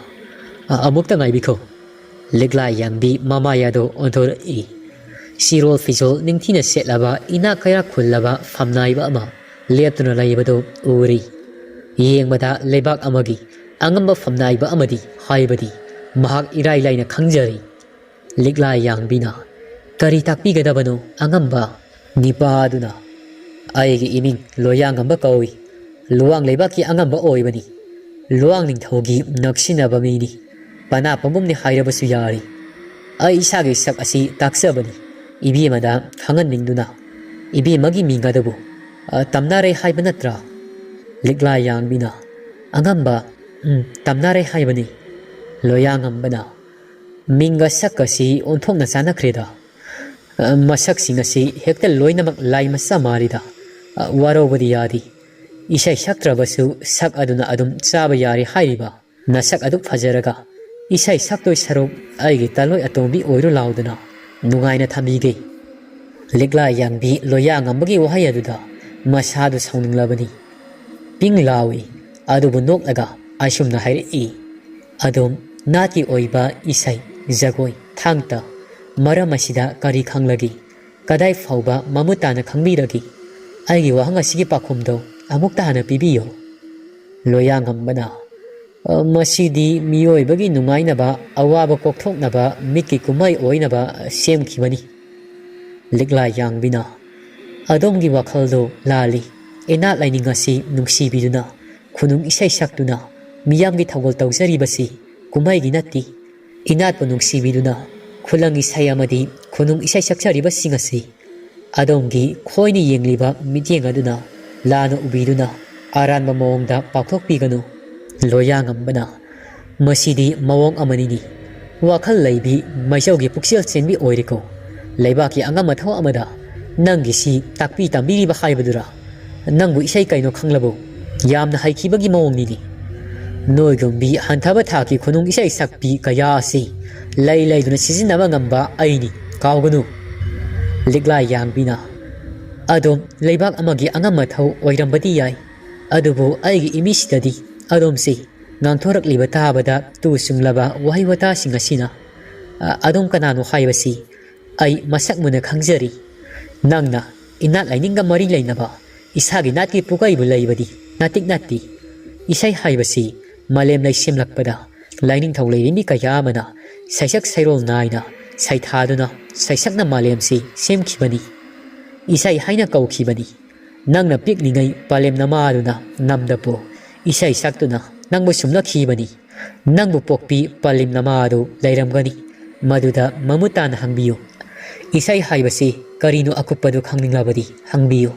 "ꯑ-, ꯑꯃꯨꯛꯇ ꯉꯥꯏꯕꯤꯈꯣ꯫ ꯂꯤꯛꯂꯥ ꯌꯥꯡꯕꯤ ꯃꯃꯥꯏ ꯑꯗꯨ ꯑꯣꯟꯊꯣꯔꯛꯏ꯫ ꯁꯤꯔꯣꯜ ꯐꯤꯖꯣꯜ ꯅꯤꯡꯊꯤꯅ ꯁꯦꯠꯂꯕ ꯏꯅꯥꯛ ꯀꯩꯔꯥꯛ ꯈꯨꯜꯂꯕ ꯐꯝꯅꯥꯏꯕ ꯑꯃ ꯂꯦꯞꯇꯨꯅ ꯂꯩꯕꯗꯨ ꯎꯔꯤ꯫ ꯌꯦꯡꯕꯗ ꯂꯩꯕꯥꯛ ꯑꯃꯒꯤ ꯑꯉꯝꯕ ꯐꯝꯅꯥꯏꯕ ꯑꯃꯗꯤ ꯍꯥꯏꯕꯗꯤ ꯃꯍꯥꯛ ꯏꯔꯥꯏ ꯂꯥꯏꯅ ꯈꯪꯖꯔꯤ꯫" ꯂꯤꯛꯂꯥ ꯌꯥꯡꯕꯤꯅ, "ꯀꯔꯤ ꯇꯥꯛꯄꯤꯒꯗꯕꯅꯣ ꯑꯉꯝꯕ?" ꯅꯤꯄꯥ ꯑꯗꯨꯅ, "ꯑꯩꯒꯤ ꯏꯃꯤꯡ ꯂꯣꯌꯥꯉꯝꯕ ꯀꯧꯏ꯫ ꯂꯨꯋꯥꯡ ꯂꯩꯕꯥꯛꯀꯤ ꯑꯉꯝꯕ ꯑꯣꯏꯕꯅꯤ꯫ ꯂꯨꯋꯥꯡ ꯅꯤꯡꯊꯧꯒꯤ ꯅꯛꯁꯤꯟꯅꯕ ꯃꯤꯅꯤ꯫ ꯄꯅꯥ ꯄꯨꯝꯕꯝꯅꯤ ꯍꯥꯏꯔꯕꯁꯨ ꯌꯥꯔꯤ꯫ ꯑꯩ ꯏꯁꯥꯒꯤ ꯁꯛ ꯑꯁꯤ ꯇꯥꯛꯆꯕꯅꯤ, ꯏꯕꯦꯝꯃꯗ ꯈꯪꯍꯟꯅꯤꯡꯗꯨꯅ꯫ ꯏꯕꯦꯝꯃꯒꯤ ꯃꯤꯡ ꯑꯗꯨꯕꯨ, ꯑ, ꯇꯝꯅꯥꯔꯩ ꯍꯥꯏꯕ ꯅꯠꯇ꯭ꯔꯥ?" ꯂꯤꯛꯂꯥ ꯌꯥꯡꯕꯤꯅ, "ꯑꯉꯝꯕ, ꯎꯝ, ꯇꯝꯅꯥꯔꯩ ꯍꯥꯏꯕꯅꯤ꯫" ꯂꯣꯌꯥꯉꯝꯕꯅ, "ꯃꯤꯡꯒ ꯁꯛꯀꯁꯤ ꯑꯣꯟꯊꯣꯛꯅ ꯆꯥꯟꯅꯈ꯭ꯔꯦꯗ꯫ ꯑ, ꯃꯁꯛꯁꯤꯡ ꯑꯁꯤ ꯍꯦꯛꯇ ꯂꯣꯏꯅꯃꯛ ꯂꯥꯏ ꯃꯆꯥ ꯃꯥꯜꯂꯤꯗ꯫ ꯑ, ꯋꯥꯔꯧꯕꯗꯤ ꯌꯥꯗꯦ꯫ ꯏꯁꯩ ꯁꯛꯇ꯭ꯔꯕꯁꯨ ꯁꯛ ꯑꯗꯨꯅ ꯑꯗꯨꯝ ꯆꯥꯕ ꯌꯥꯔꯦ ꯍꯥꯏꯔꯤꯕ꯫ ꯅꯁꯛ ꯑꯗꯨꯛ ꯐꯖꯔꯒ ꯏꯁꯩ ꯁꯛꯇꯣꯏ ꯁꯔꯨꯛ ꯑꯩꯒꯤ ꯇꯂꯣꯏ ꯑꯇꯣꯝꯕꯤ ꯑꯣꯏꯔꯨ ꯂꯥꯎꯗꯅ ꯅꯨꯡꯉꯥꯏꯅ ꯊꯝꯕꯤꯒꯦ꯫" ꯂꯤꯛꯂꯥ ꯌꯥꯡꯕꯤ ꯂꯣꯌꯥꯉꯝꯕꯒꯤ ꯋꯥꯍꯩ ꯑꯗꯨꯗ ꯃꯁꯥꯗꯨ ꯁꯥꯎꯅꯤꯡꯂꯕꯅꯤ꯫ ꯄꯤꯡ ꯂꯥꯎꯏ, ꯑꯗꯨꯕꯨ ꯅꯣꯛꯂꯒ ꯑꯁꯨꯝꯅ ꯍꯥꯏꯔꯛꯏ, "ꯑꯗꯨꯝ ꯅꯥꯠꯀꯤ ꯑꯣꯏꯕ ꯏꯁꯩ, ꯖꯒꯣꯏ, ꯊꯥꯡ ꯇꯥ, ꯃꯔꯝ ꯑꯁꯤꯗ ꯀꯔꯤ ꯈꯪꯂꯒꯦ? ꯀꯗꯥꯏ ꯐꯥꯎꯕ ꯃꯃꯨꯠ ꯇꯥꯅ ꯈꯪꯕꯤꯔꯒꯦ? ꯑꯩꯒꯤ ꯋꯥꯍꯪ ꯑꯁꯤꯒꯤ ꯄꯥꯎꯈꯨꯝꯗꯣ ꯑꯃꯨꯛꯇ ꯍꯥꯟꯅ ꯄꯤꯕꯤꯌꯨ꯫" ꯂꯣꯌꯥꯉꯝꯕꯅ, "ꯑ, ꯃꯁꯤꯗꯤ ꯃꯤꯑꯣꯏꯕꯒꯤ ꯅꯨꯡꯉꯥꯏꯅꯕ, ꯑꯋꯥꯕ ꯀꯣꯛꯊꯣꯛꯅꯕ ꯃꯤꯠꯀꯤ ꯀꯨꯝꯍꯩ ꯑꯣꯏꯅꯕ ꯁꯦꯝꯈꯤꯕꯅꯤ꯫" ꯂꯤꯛꯂꯥ ꯌꯥꯡꯕꯤꯅ, "ꯑꯗꯣꯝꯒꯤ ꯋꯥꯈꯜꯗꯣ ꯂꯥꯜꯂꯤ꯫ ꯏꯅꯥꯠ ꯂꯥꯏꯅꯤꯡ ꯑꯁꯤ ꯅꯨꯡꯁꯤꯕꯤꯗꯨꯅ, ꯈꯨꯅꯨꯡ ꯏꯁꯩ ꯁꯛꯇꯨꯅ, ꯃꯤꯌꯥꯝꯒꯤ ꯊꯧꯒꯜ ꯇꯧꯖꯔꯤꯕꯁꯤ ꯀꯨꯝꯍꯩꯒꯤ ꯅꯠꯇꯦ꯫ ꯏꯅꯥꯠꯄꯨ ꯅꯨꯡꯁꯤꯕꯤꯗꯨꯅ ꯈꯨꯂꯪ ꯏꯁꯩ ꯑꯃꯗꯤ ꯈꯨꯅꯨꯡ ꯏꯁꯩ ꯁꯛꯆꯔꯤꯕꯁꯤꯡ ꯑꯁꯤ ꯑꯗꯣꯝꯒꯤ ꯈꯣꯏꯅ ꯌꯦꯡꯂꯤꯕ ꯃꯤꯠꯌꯦꯡ ꯑꯗꯨꯅ ꯂꯥꯟꯅ ꯎꯕꯤꯗꯨꯅ ꯑꯔꯥꯟꯕ ꯃꯑꯣꯡꯗ ꯄꯥꯡꯊꯣꯛꯄꯤꯒꯅꯨ꯫ ꯂꯣꯌꯥꯉꯝꯕꯅ, "ꯃꯁꯤꯗꯤ ꯃꯑꯣꯡ ꯑꯃꯅꯤꯅꯤ꯫ ꯋꯥꯈꯜ ꯂꯩꯕꯤ ꯃꯩꯖꯧꯒꯤ ꯄꯨꯛꯆꯦꯜ ꯆꯦꯟꯕꯤ ꯑꯣꯏꯔꯦꯀꯣ꯫ ꯂꯩꯕꯥꯛꯀꯤ ꯑꯉꯝ ꯑꯊꯧ ꯑꯃꯗ ꯅꯪꯒꯤꯁꯤ ꯇꯥꯛꯄꯤ ꯇꯝꯕꯤꯔꯤꯕ ꯍꯥꯏꯕꯗꯨꯔꯥ? ꯅꯪꯕꯨ ꯏꯁꯩ ꯀꯩꯅꯣ ꯈꯪꯂꯕꯣ? ꯌꯥꯝꯅ ꯍꯩꯈꯤꯕꯒꯤ ꯃꯑꯣꯡꯅꯤꯅꯦ꯫ ꯅꯣꯏꯒꯨꯝꯕꯤ ꯍꯟꯊꯕ ꯊꯥꯛꯀꯤ ꯈꯨꯅꯨꯡ ꯏꯁꯩ ꯁꯛꯄꯤ ꯀꯌꯥ ꯑꯁꯤ ꯂꯩ ꯂꯩꯗꯨꯅ ꯁꯤꯖꯤꯟꯅꯕ ꯉꯝꯕ ꯑꯩꯅꯤ, ꯀꯥꯎꯒꯅꯨ꯫" ꯂꯤꯛꯂꯥ ꯌꯥꯡꯕꯤꯅ, "ꯑꯗꯣꯝ ꯂꯩꯕꯥꯛ ꯑꯃꯒꯤ ꯑꯉꯝ ꯑꯊꯧ ꯑꯣꯏꯔꯝꯕꯗꯤ ꯌꯥꯏ, ꯑꯗꯨꯕꯨ ꯑꯩꯒꯤ ꯏꯃꯤꯠꯁꯤꯗꯗꯤ ꯑꯗꯣꯝꯁꯤ ꯉꯥꯡꯊꯣꯔꯛꯂꯤꯕ ꯇꯥꯕꯗ ꯇꯨ ꯆꯨꯡꯂꯕ ꯋꯥꯍꯩ ꯋꯥꯇꯥꯁꯤꯡ ꯑꯁꯤꯅ, ꯑ, ꯑꯗꯣꯝ ꯀꯅꯥꯅꯣ ꯍꯥꯏꯕꯁꯤ ꯑꯩ ꯃꯁꯛ ꯃꯨꯟꯅ ꯈꯪꯖꯔꯤ꯫ ꯅꯪꯅ ꯏꯅꯥꯠ ꯂꯥꯏꯅꯤꯡꯒ ꯃꯔꯤ ꯂꯩꯅꯕ ꯏꯁꯥꯒꯤ ꯅꯥꯠꯀꯤ ꯄꯨꯀꯩꯕꯨ ꯂꯩꯕꯗꯤ ꯅꯥꯇꯤꯛ ꯅꯠꯇꯦ꯫ ꯏꯁꯩ ꯍꯥꯏꯕꯁꯤ ꯃꯥꯂꯦꯝ ꯂꯩ ꯁꯦꯝꯂꯛꯄꯗ ꯂꯥꯏꯅꯤꯡꯊꯧ ꯂꯩꯔꯦꯝꯕꯤ ꯀꯌꯥ ꯑꯃꯅ ꯁꯩꯁꯛ ꯁꯩꯔꯣꯜ ꯅꯥꯏꯅ ꯁꯩꯊꯥꯗꯨꯅ ꯁꯩꯁꯛꯅ ꯃꯥꯂꯦꯝꯁꯤ ꯁꯦꯝꯈꯤꯕꯅꯤ꯫ ꯏꯁꯩ ꯍꯥꯏꯅ ꯀꯧꯈꯤꯕꯅꯤ꯫ ꯅꯪꯅ ꯄꯤꯛꯂꯤꯉꯩ ꯄꯂꯦꯝ ꯅꯃꯥꯗꯨꯅ ꯅꯝꯗ ꯄꯣ ꯏꯁꯩ ꯁꯛꯇꯨꯅ ꯅꯪꯕꯨ ꯁꯨꯝꯂꯛꯈꯤꯕꯅꯤ꯫ ꯅꯪꯕꯨ ꯄꯣꯛꯄꯤ ꯄꯂꯦꯝ ꯅꯃꯥꯗꯨ ꯂꯩꯔꯝꯒꯅꯤ꯫ ꯃꯗꯨꯗ ꯃꯃꯨꯠ ꯇꯥꯅ ꯍꯪꯕꯤꯌꯨ꯫ ꯏꯁꯩ ꯍꯥꯏꯕꯁꯤ ꯀꯔꯤꯅꯣ ꯑꯀꯨꯞꯄꯗꯨ ꯈꯪꯅꯤꯡꯂꯕꯗꯤ ꯍꯪꯕꯤꯌꯨ꯫"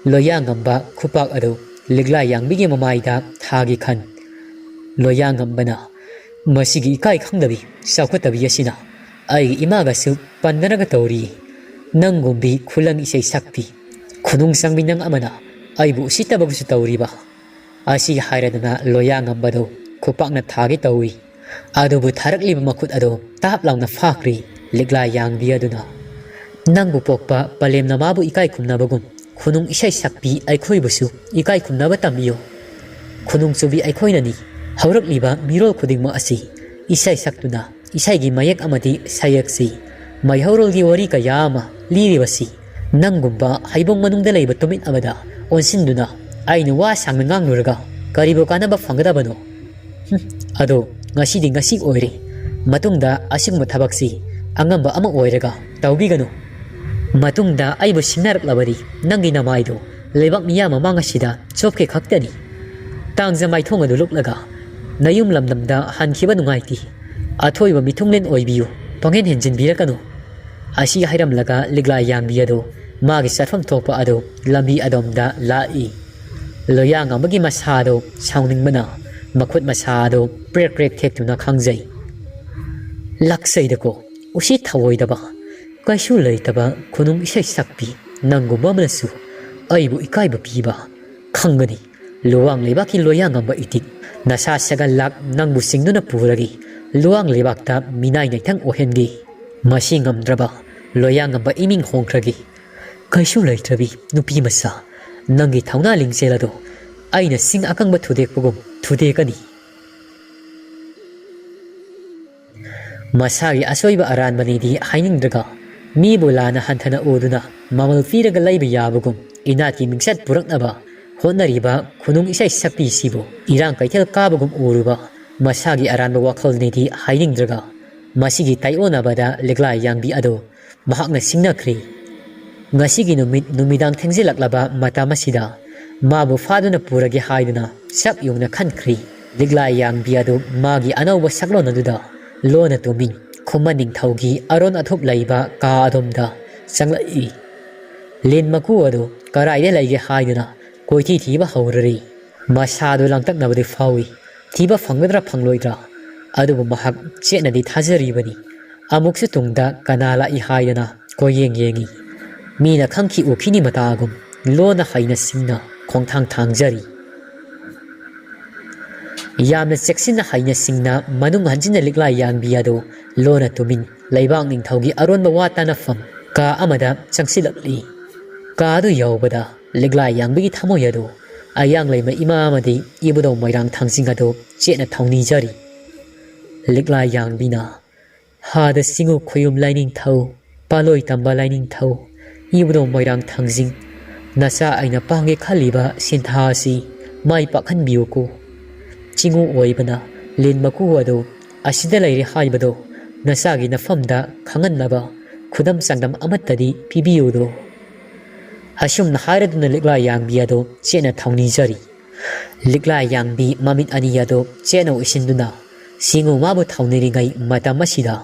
ꯂꯣꯌꯥꯉꯝꯕ ꯈꯨꯄꯥꯛ ꯑꯗꯨ ꯂꯤꯛꯂꯥ ꯌꯥꯡꯕꯤꯒꯤ ꯃꯃꯥꯏꯗ ꯊꯥꯒꯤ ꯈꯟ꯫ ꯂꯣꯌꯥꯉꯝꯕꯅ, "ꯃꯁꯤꯒꯤ ꯏꯀꯥꯏ ꯈꯪꯗꯕꯤ, ꯆꯥꯎꯈꯠꯇꯕꯤ ꯑꯁꯤꯅ ꯑꯩꯒꯤ ꯏꯃꯥꯒꯁꯨ ꯄꯟꯗꯅꯒ ꯇꯧꯔꯤ꯫ ꯅꯪꯒꯨꯝꯕꯤ ꯈꯨꯂꯪ ꯏꯁꯩ ꯁꯛꯄꯤ, ꯈꯨꯅꯨꯡ ꯆꯪꯕꯤ ꯅꯪ ꯑꯃꯅ ꯑꯩꯕꯨ ꯎꯁꯤꯠꯇꯕꯒꯁꯨ ꯇꯧꯔꯤꯕ?" ꯑꯁꯤ ꯍꯥꯏꯔꯗꯅ ꯂꯣꯌꯥꯉꯝꯕꯗꯨ ꯈꯨꯄꯥꯛꯅ ꯊꯥꯒꯦ ꯇꯧꯏ꯫ ꯑꯗꯨꯕꯨ ꯊꯥꯔꯛꯂꯤꯕ ꯃꯈꯨꯠ ꯑꯗꯨ ꯇꯥꯞ ꯂꯥꯎꯅ ꯐꯥꯈ꯭ꯔꯦ ꯂꯤꯛꯂꯥ ꯌꯥꯡꯕꯤ ꯑꯗꯨꯅ꯫ ꯅꯪꯕꯨ ꯄꯣꯛꯄ ꯄꯂꯦꯝꯅ ꯃꯥꯕꯨ ꯏꯀꯥꯏ ꯈꯨꯝꯅꯕꯒꯨꯝ, ꯈꯨꯅꯨꯡ ꯏꯁꯩ ꯁꯛꯄꯤ ꯑꯩꯈꯣꯏꯕꯨꯁꯨ ꯏꯀꯥꯏ ꯈꯨꯝꯅꯕ ꯇꯝꯕꯤꯌꯨ꯫ ꯈꯨꯅꯨꯡ ꯆꯨꯕꯤ ꯑꯩꯈꯣꯏꯅꯅꯤ꯫ ꯍꯧꯔꯛꯂꯤꯕ ꯃꯤꯔꯣꯜ ꯈꯨꯗꯤꯡꯃꯛ ꯑꯁꯤ ꯏꯁꯩ ꯁꯛꯇꯨꯅ ꯏꯁꯩꯒꯤ ꯃꯌꯦꯛ ꯑꯃꯗꯤ ꯁꯩꯌꯦꯛꯁꯤ, ꯃꯩꯍꯧꯔꯣꯜꯒꯤ ꯋꯥꯔꯤ ꯀꯌꯥ ꯑꯃ ꯂꯤꯔꯤꯕꯁꯤ, ꯅꯪꯒꯨꯝꯕ ꯍꯩꯕꯣꯡ ꯃꯅꯨꯡꯗ ꯂꯩꯕ ꯇꯨꯃꯤꯠ ꯑꯃꯗ ꯑꯣꯟꯁꯤꯟꯗꯨꯅ ꯑꯩꯅ ꯋꯥ ꯁꯥꯡꯅ ꯉꯥꯡꯂꯨꯔꯒ ꯀꯔꯤꯕꯨ ꯀꯥꯟꯅꯕ ꯐꯪꯒꯗꯕꯅꯣ? ꯍꯨꯝ, ꯑꯗꯣ ꯉꯁꯤꯗꯤ ꯉꯁꯤ ꯑꯣꯏꯔꯦ꯫ ꯃꯇꯨꯡꯗ ꯑꯁꯤꯒꯨꯝꯕ ꯊꯕꯛꯁꯤ ꯑꯉꯝꯕ ꯑꯃ ꯑꯣꯏꯔꯒ ꯇꯧꯕꯤꯒꯅꯨ꯫ ꯃꯇꯨꯡꯗ ꯑꯩꯕꯨ ꯁꯤꯡꯅꯔꯛꯂꯕꯗꯤ ꯅꯪꯒꯤ ꯅꯃꯥꯏꯗꯨ ꯂꯩꯕꯥꯛ ꯃꯤꯌꯥꯝ ꯃꯃꯥꯡ ꯑꯁꯤꯗ ꯆꯣꯞꯀꯦ ꯈꯛꯇꯅꯤ꯫ ꯇꯥꯡꯖ ꯃꯥꯏꯊꯣꯡ ꯑꯗꯨ ꯂꯨꯞꯂꯒ, "ꯅꯌꯨꯝ ꯂꯝꯗꯝꯗ ꯍꯟꯈꯤꯕ ꯅꯨꯡꯉꯥꯏꯇꯦ꯫ ꯑꯊꯣꯏꯕ ꯃꯤꯊꯨꯡꯂꯦꯟ ꯑꯣꯏꯕꯤꯌꯨ, ꯄꯪꯍꯦꯟ ꯍꯦꯟꯖꯤꯟꯕꯤꯔꯛꯀꯅꯨ"꯫ ꯑꯁꯤ ꯍꯥꯏꯔꯝꯂꯒ ꯂꯤꯛꯂꯥ ꯌꯥꯡꯕꯤ ꯑꯗꯨ ꯃꯥꯒꯤ ꯆꯠꯐꯝ ꯊꯣꯛꯄ ꯑꯗꯨ ꯂꯝꯕꯤ ꯑꯗꯣꯝꯗ ꯂꯥꯛꯏ꯫ ꯂꯣꯌꯥꯉꯝꯕꯒꯤ ꯃꯁꯥ ꯑꯗꯨ ꯁꯥꯎꯅꯤꯡꯕꯅ ꯃꯈꯨꯠ ꯃꯁꯥ ꯑꯗꯨ ꯄ꯭ꯔꯦꯛ ꯄ꯭ꯔꯦꯛ ꯊꯦꯛꯇꯨꯅ ꯈꯥꯡꯖꯩ꯫ "ꯂꯥꯛꯆꯩꯗꯀꯣ, ꯎꯁꯤꯠ ꯊꯑꯣꯏꯗꯕ, ꯀꯩꯁꯨ ꯂꯩꯇꯕ ꯈꯨꯅꯨꯡ ꯏꯁꯩ ꯁꯛꯄꯤ ꯅꯪꯒꯨꯝꯕ ꯑꯃꯅꯁꯨ ꯑꯩꯕꯨ ꯏꯀꯥꯏꯕ ꯄꯤꯕ ꯈꯪꯒꯅꯤ꯫ ꯂꯨꯋꯥꯡ ꯂꯩꯕꯥꯛꯀꯤ ꯂꯣꯌꯥꯉꯝꯕ ꯏꯇꯤꯛ, ꯅꯁꯥ ꯁꯒꯜ ꯂꯥꯛ ꯅꯪꯕꯨ ꯆꯤꯡꯗꯨꯅ ꯄꯨꯔꯒꯦ, ꯂꯨꯋꯥꯡ ꯂꯩꯕꯥꯛꯇ ꯃꯤꯅꯥꯏ ꯅꯩꯊꯪ ꯑꯣꯏꯍꯟꯒꯦ"꯫ ꯃꯁꯤ ꯉꯝꯗ꯭ꯔꯕ ꯂꯣꯌꯥꯉꯝꯕ ꯏꯃꯤꯡ ꯍꯣꯡꯈ꯭ꯔꯒꯦ꯫ "ꯀꯩꯁꯨ ꯂꯩꯇ꯭ꯔꯕꯤ ꯅꯨꯄꯤ ꯃꯆꯥ, ꯅꯪꯒꯤ ꯊꯧꯅꯥ ꯂꯤꯡꯖꯦꯜ ꯑꯗꯣ ꯑꯩꯅ ꯁꯤꯡ ꯑꯀꯪꯕ ꯊꯨꯗꯦꯛꯄꯒꯨꯝ ꯊꯨꯗꯦꯛꯀꯅꯤ"꯫ ꯃꯁꯥꯒꯤ ꯑꯁꯣꯏꯕ ꯑꯔꯥꯟꯕꯅꯤꯗꯤ ꯍꯥꯏꯅꯤꯡꯗ꯭ꯔꯒ, ꯃꯤꯕꯨ ꯂꯥꯟꯅ ꯍꯟꯊꯅ ꯎꯗꯨꯅ ꯃꯃꯜ ꯄꯤꯔꯒ ꯂꯩꯕ ꯌꯥꯕꯒꯨꯝ ꯏꯅꯥꯠꯀꯤ ꯃꯤꯡꯆꯠ ꯄꯨꯔꯛꯅꯕ ꯍꯣꯠꯅꯔꯤꯕ ꯈꯨꯅꯨꯡ ꯏꯁꯩ ꯁꯛꯄꯤꯁꯤꯕꯨ ꯏꯔꯥꯡ ꯀꯩꯊꯦꯜ ꯀꯥꯕꯒꯨꯝ ꯎꯔꯨꯕ ꯃꯁꯥꯒꯤ ꯑꯔꯥꯟꯕ ꯋꯥꯈꯜꯅꯤꯗꯤ ꯍꯥꯏꯅꯤꯡꯗ꯭ꯔꯒ, ꯃꯁꯤꯒꯤ ꯇꯥꯏꯑꯣꯟꯅꯕꯗ ꯂꯤꯛꯂꯥ ꯌꯥꯡꯕꯤ ꯑꯗꯨ ꯃꯍꯥꯛꯅ ꯁꯤꯡꯅꯈ꯭ꯔꯦ꯫ ꯉꯁꯤꯒꯤ ꯅꯨꯃꯤꯠ ꯅꯨꯃꯤꯗꯥꯡ ꯊꯦꯡꯖꯤꯜꯂꯛꯂꯕ ꯃꯇꯝ ꯑꯁꯤꯗ ꯃꯥꯕꯨ ꯐꯥꯗꯨꯅ ꯄꯨꯔꯒꯦ ꯍꯥꯏꯗꯨꯅ ꯆꯞ ꯌꯨꯡꯅ ꯈꯟꯈ꯭ꯔꯤ꯫ ꯂꯤꯛꯂꯥ ꯌꯥꯡꯕꯤ ꯑꯗꯨ ꯃꯥꯒꯤ ꯑꯅꯧꯕ ꯁꯛꯂꯣꯟ ꯑꯗꯨꯗ ꯂꯣꯟꯅ ꯇꯨꯃꯤꯟ ꯈꯨꯃꯟ ꯅꯤꯡꯊꯧꯒꯤ ꯑꯔꯣꯟ ꯑꯊꯨꯞ ꯂꯩꯕ ꯀꯥ ꯑꯗꯣꯝꯗ ꯆꯪꯂꯛꯏ꯫ ꯂꯤꯟ ꯃꯀꯨ ꯑꯗꯨ ꯀꯔꯥꯏꯗ ꯂꯩꯒꯦ ꯍꯥꯏꯗꯨꯅ ꯀꯣꯏꯊꯤ ꯊꯤꯕ ꯍꯧꯔꯔꯤ꯫ ꯃꯁꯥꯗꯨ ꯂꯥꯡꯇꯛꯅꯕꯗꯤ ꯐꯥꯎꯏ꯫ ꯊꯤꯕ ꯐꯪꯒꯗ꯭ꯔꯥ ꯐꯪꯂꯣꯏꯗ꯭ꯔꯥ? ꯑꯗꯨꯕꯨ ꯃꯍꯥꯛ ꯆꯦꯠꯅꯗꯤ ꯊꯥꯖꯔꯤꯕꯅꯤ꯫ ꯑꯃꯨꯛꯁꯨ ꯇꯨꯡꯗ ꯀꯅꯥ ꯂꯥꯛꯏ ꯍꯥꯏꯗꯅ ꯀꯣꯏꯌꯦꯡ ꯌꯦꯡꯏ꯫ ꯃꯤꯅ ꯈꯪꯈꯤ ꯎꯈꯤꯅꯤ ꯃꯇꯥꯒꯨꯝ ꯂꯣꯟꯅ ꯍꯩꯅ ꯁꯤꯡꯅ ꯈꯣꯡꯊꯥꯡ ꯊꯥꯡꯖꯔꯤ꯫ ꯌꯥꯝꯅ ꯆꯦꯛꯁꯤꯟꯅ ꯍꯩꯅ ꯁꯤꯡꯅ ꯃꯅꯨꯡ ꯍꯟꯖꯤꯟꯅ ꯂꯤꯛꯂꯥ ꯌꯥꯡꯕꯤ ꯑꯗꯨ ꯂꯣꯟꯅ ꯇꯨꯃꯤꯟ ꯂꯩꯕꯥꯛ ꯅꯤꯡꯊꯧꯒꯤ ꯑꯔꯣꯟꯕ ꯋꯥ ꯇꯥꯅꯐꯝ ꯀꯥ ꯑꯃꯗ ꯆꯪꯁꯤꯜꯂꯛꯂꯤ꯫ ꯀꯥ ꯑꯗꯨ ꯌꯧꯕꯗ ꯂꯤꯛꯂꯥ ꯌꯥꯡꯕꯤꯒꯤ ꯊꯃꯣꯏ ꯑꯗꯨ ꯑꯌꯥꯡꯂꯩꯃ ꯏꯃꯥ ꯑꯃꯗꯤ ꯏꯕꯨꯙꯧ ꯃꯣꯏꯔꯥꯡ ꯊꯥꯡꯖꯤꯡ ꯑꯗꯨ ꯆꯦꯠꯅ ꯊꯧꯅꯤꯖꯔꯤ꯫ ꯂꯤꯛꯂꯥ ꯌꯥꯡꯕꯤꯅ, "ꯍꯥꯗ ꯆꯤꯡꯉꯨ ꯈꯣꯌꯨꯝ ꯂꯥꯏꯅꯤꯡꯊꯧ, ꯄꯥꯂꯣꯏ ꯇꯝꯕ ꯂꯥꯏꯅꯤꯡꯊꯧ, ꯏꯕꯨꯙꯧ ꯃꯣꯏꯔꯥꯡ ꯊꯥꯡꯖꯤꯡ, ꯅꯆꯥ ꯑꯩꯅ ꯄꯥꯡꯒꯦ ꯈꯜꯂꯤꯕ ꯁꯤꯟꯊꯥ ꯑꯁꯤ ꯃꯥꯏ ꯄꯥꯛꯍꯟꯕꯤꯌꯨꯀꯣ꯫ ꯆꯤꯡꯉꯨ ꯑꯣꯏꯕꯅ ꯂꯤꯟ ꯃꯀꯨ ꯑꯗꯨ ꯑꯁꯤꯗ ꯂꯩꯔꯦ ꯍꯥꯏꯕꯗꯣ ꯅꯆꯥꯒꯤ ꯅꯐꯝꯗ ꯈꯪꯍꯟꯅꯕ ꯈꯨꯗꯝ ꯆꯥꯡꯗꯝ ꯑꯃꯠꯇꯗꯤ ꯄꯤꯕꯤꯌꯨꯗꯣ"꯫ ꯑꯁꯨꯝꯅ ꯍꯥꯏꯔꯗꯨꯅ ꯂꯤꯛꯂꯥ ꯌꯥꯡꯕꯤ ꯑꯗꯨ ꯆꯦꯠꯅ ꯊꯧꯅꯤꯖꯔꯤ꯫ ꯂꯤꯛꯂꯥ ꯌꯥꯡꯕꯤ ꯃꯃꯤꯠ ꯑꯅꯤ ꯑꯗꯨ ꯆꯦꯠꯅ ꯎꯏꯁꯤꯟꯗꯨꯅ ꯁꯤꯡꯉꯨ ꯃꯥꯕꯨ ꯊꯧꯅꯔꯤꯉꯩ ꯃꯇꯝ ꯑꯁꯤꯗ,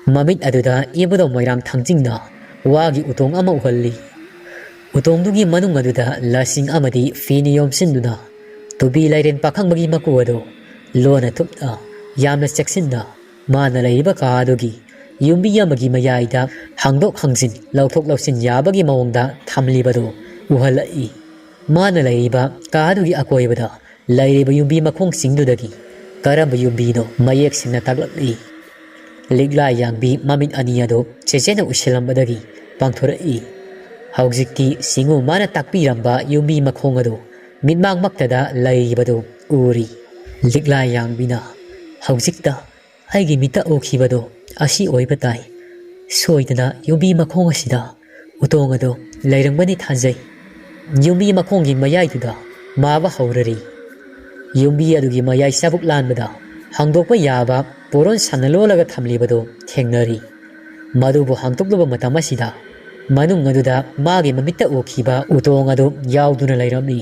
ꯃꯃꯤꯠ ꯑꯗꯨꯗ ꯏꯕꯨꯙꯧ ꯃꯣꯏꯔꯥꯡ ꯊꯥꯡꯖꯤꯡꯅ ꯋꯥꯒꯤ ꯎꯇꯣꯡ ꯑꯃ ꯎꯍꯜꯂꯤ꯫ ꯎꯇꯣꯡꯗꯨꯒꯤ ꯃꯅꯨꯡ ꯑꯗꯨꯗ ꯂꯁꯤꯡ ꯑꯃꯗꯤ ꯐꯤꯅ ꯌꯣꯝꯁꯤꯟꯗꯨꯅ ꯇꯨꯕꯤ ꯂꯥꯏꯔꯦꯟ ꯄꯥꯈꯪꯕꯒꯤ ꯃꯀꯨ ꯑꯗꯨ ꯂꯣꯟꯅ ꯊꯨꯞꯅ, ꯌꯥꯝꯅ ꯆꯦꯛꯁꯤꯟꯅ ꯃꯥꯅ ꯂꯩꯔꯤꯕ ꯀꯥ ꯑꯗꯨꯒꯤ ꯌꯨꯝꯕꯤ ꯑꯃꯒꯤ ꯃꯌꯥꯏꯗ ꯍꯥꯡꯗꯣꯛ ꯍꯥꯡꯖꯤꯟ, ꯂꯧꯊꯣꯛ ꯂꯧꯁꯤꯟ ꯌꯥꯕꯒꯤ ꯃꯑꯣꯡꯗ ꯊꯝꯂꯤꯕꯗꯨ ꯎꯍꯜꯂꯛꯏ꯫ ꯃꯥꯅ ꯂꯩꯔꯤꯕ ꯀꯥ ꯑꯗꯨꯒꯤ ꯑꯀꯣꯏꯕꯗ ꯂꯩꯔꯤꯕ ꯌꯨꯝꯕꯤ ꯃꯈꯣꯡꯁꯤꯡꯗꯨꯗꯒꯤ ꯀꯔꯝꯕ ꯌꯨꯝꯕꯤꯅꯣ ꯃꯌꯦꯛ ꯁꯦꯡꯅ ꯇꯥꯛꯂꯛꯂꯤ꯫ ꯂꯤꯛꯂꯥ ꯌꯥꯡꯕꯤ ꯃꯃꯤꯠ ꯑꯅꯤ ꯑꯗꯨ ꯆꯦꯆꯦꯅ ꯎꯏꯁꯤꯜꯂꯝꯕꯗꯒꯤ ꯄꯥꯡꯊꯣꯔꯛꯏ꯫ ꯍꯧꯖꯤꯛꯇꯤ ꯁꯤꯡꯉꯨ ꯃꯥꯅ ꯇꯥꯛꯄꯤꯔꯝꯕ ꯌꯨꯝꯕꯤ ꯃꯈꯣꯡ ꯑꯗꯨ ꯃꯤꯠꯃꯥꯡꯃꯛꯇꯗ ꯂꯩꯔꯤꯕꯗꯨ ꯎꯔꯤ꯫ ꯂꯤꯛꯂꯥ ꯌꯥꯡꯕꯤꯅ, "ꯍꯧꯖꯤꯛꯇ ꯑꯩꯒꯤ ꯃꯤꯠꯇ ꯎꯈꯤꯕꯗꯣ ꯑꯁꯤ ꯑꯣꯏꯕ ꯇꯥꯏ꯫ ꯁꯣꯏꯗꯅ ꯌꯨꯝꯕꯤ ꯃꯈꯣꯡ ꯑꯁꯤꯗ ꯎꯇꯣꯡ ꯑꯗꯨ ꯂꯩꯔꯝꯒꯅꯤ ꯊꯥꯖꯩ꯫" ꯌꯨꯝꯕꯤ ꯃꯈꯣꯡꯒꯤ ꯃꯌꯥꯏꯗꯨꯗ ꯃꯥꯕ ꯍꯧꯔꯔꯤ꯫ ꯌꯨꯝꯕꯤ ꯑꯗꯨꯒꯤ ꯃꯌꯥꯏ ꯆꯕꯨꯛ ꯂꯥꯟꯕꯗ ꯍꯥꯡꯗꯣꯛꯄ ꯌꯥꯕ ꯄꯣꯔꯣꯟ ꯁꯥꯟꯅ ꯂꯣꯜꯂꯒ ꯊꯝꯂꯤꯕꯗꯨ ꯊꯦꯡꯅꯔꯤ꯫ ꯃꯗꯨꯕꯨ ꯍꯥꯡꯗꯣꯛꯂꯨꯕ ꯃꯇꯝ ꯑꯁꯤꯗ ꯃꯅꯨꯡ ꯑꯗꯨꯗ ꯃꯥꯒꯤ ꯃꯃꯤꯠꯇ ꯎꯈꯤꯕ ꯎꯇꯣꯡ ꯑꯗꯨ ꯌꯥꯎꯗꯨꯅ ꯂꯩꯔꯝꯃꯤ꯫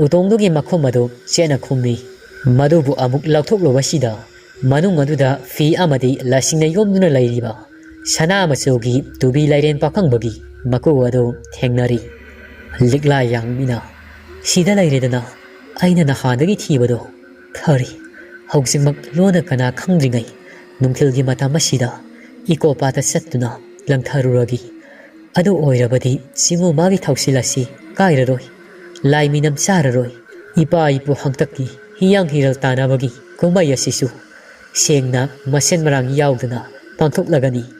ꯎꯇꯣꯡꯗꯨꯒꯤ ꯃꯈꯨꯝ ꯑꯗꯨ ꯆꯦꯠꯅ ꯈꯨꯝꯃꯤ꯫ ꯃꯗꯨꯕꯨ ꯑꯃꯨꯛ ꯂꯧꯊꯣꯛꯂꯨꯕꯁꯤꯗ ꯃꯅꯨꯡ ꯑꯗꯨꯗ ꯐꯤ ꯑꯃꯗꯤ ꯂꯁꯤꯡꯅ ꯌꯣꯝꯗꯨꯅ ꯂꯩꯔꯤꯕ ꯁꯅꯥ ꯃꯆꯨꯒꯤ ꯇꯨꯕꯤ ꯂꯥꯏꯔꯦꯟ ꯄꯥꯈꯪꯕꯒꯤ ꯃꯀꯨ ꯑꯗꯨ ꯊꯦꯡꯅꯔꯤ꯫ ꯂꯤꯛꯂꯥ ꯌꯥꯡꯕꯤꯅ, "ꯁꯤꯗ ꯂꯩꯔꯦꯗꯅ ꯑꯩꯅ ꯅꯍꯥꯟꯗꯒꯤ ꯊꯤꯕꯗꯣ꯫ ꯐꯔꯦ, ꯍꯧꯖꯤꯛꯃꯛ ꯂꯣꯟꯅ ꯀꯅꯥ ꯈꯪꯗ꯭ꯔꯤꯉꯩ ꯅꯨꯡꯊꯤꯜꯒꯤ ꯃꯇꯝ ꯑꯁꯤꯗ ꯏꯀꯣ ꯄꯥꯠꯇ ꯆꯠꯇꯨꯅ ꯂꯪꯊꯔꯨꯔꯒꯦ꯫ ꯑꯗꯨ ꯑꯣꯏꯔꯕꯗꯤ ꯁꯤꯡꯉꯨ ꯃꯥꯒꯤ ꯊꯧꯁꯤꯜ ꯑꯁꯤ ꯀꯥꯏꯔꯔꯣꯏ, ꯂꯥꯏ ꯃꯤꯅꯝ ꯆꯥꯔꯔꯣꯏ꯫ ꯏꯄꯥ ꯏꯄꯨ ꯍꯥꯛꯇꯛꯀꯤ ꯍꯤꯌꯥꯡ ꯍꯤꯔꯦꯜ ꯇꯥꯟꯅꯕꯒꯤ ꯀꯨꯝꯍꯩ ꯑꯁꯤꯁꯨ ꯁꯦꯡꯅ ꯃꯁꯦꯟ ꯃꯔꯥꯡ ꯌꯥꯎꯗꯅ ꯄꯥꯡꯊꯣꯛꯂꯒꯅꯤ꯫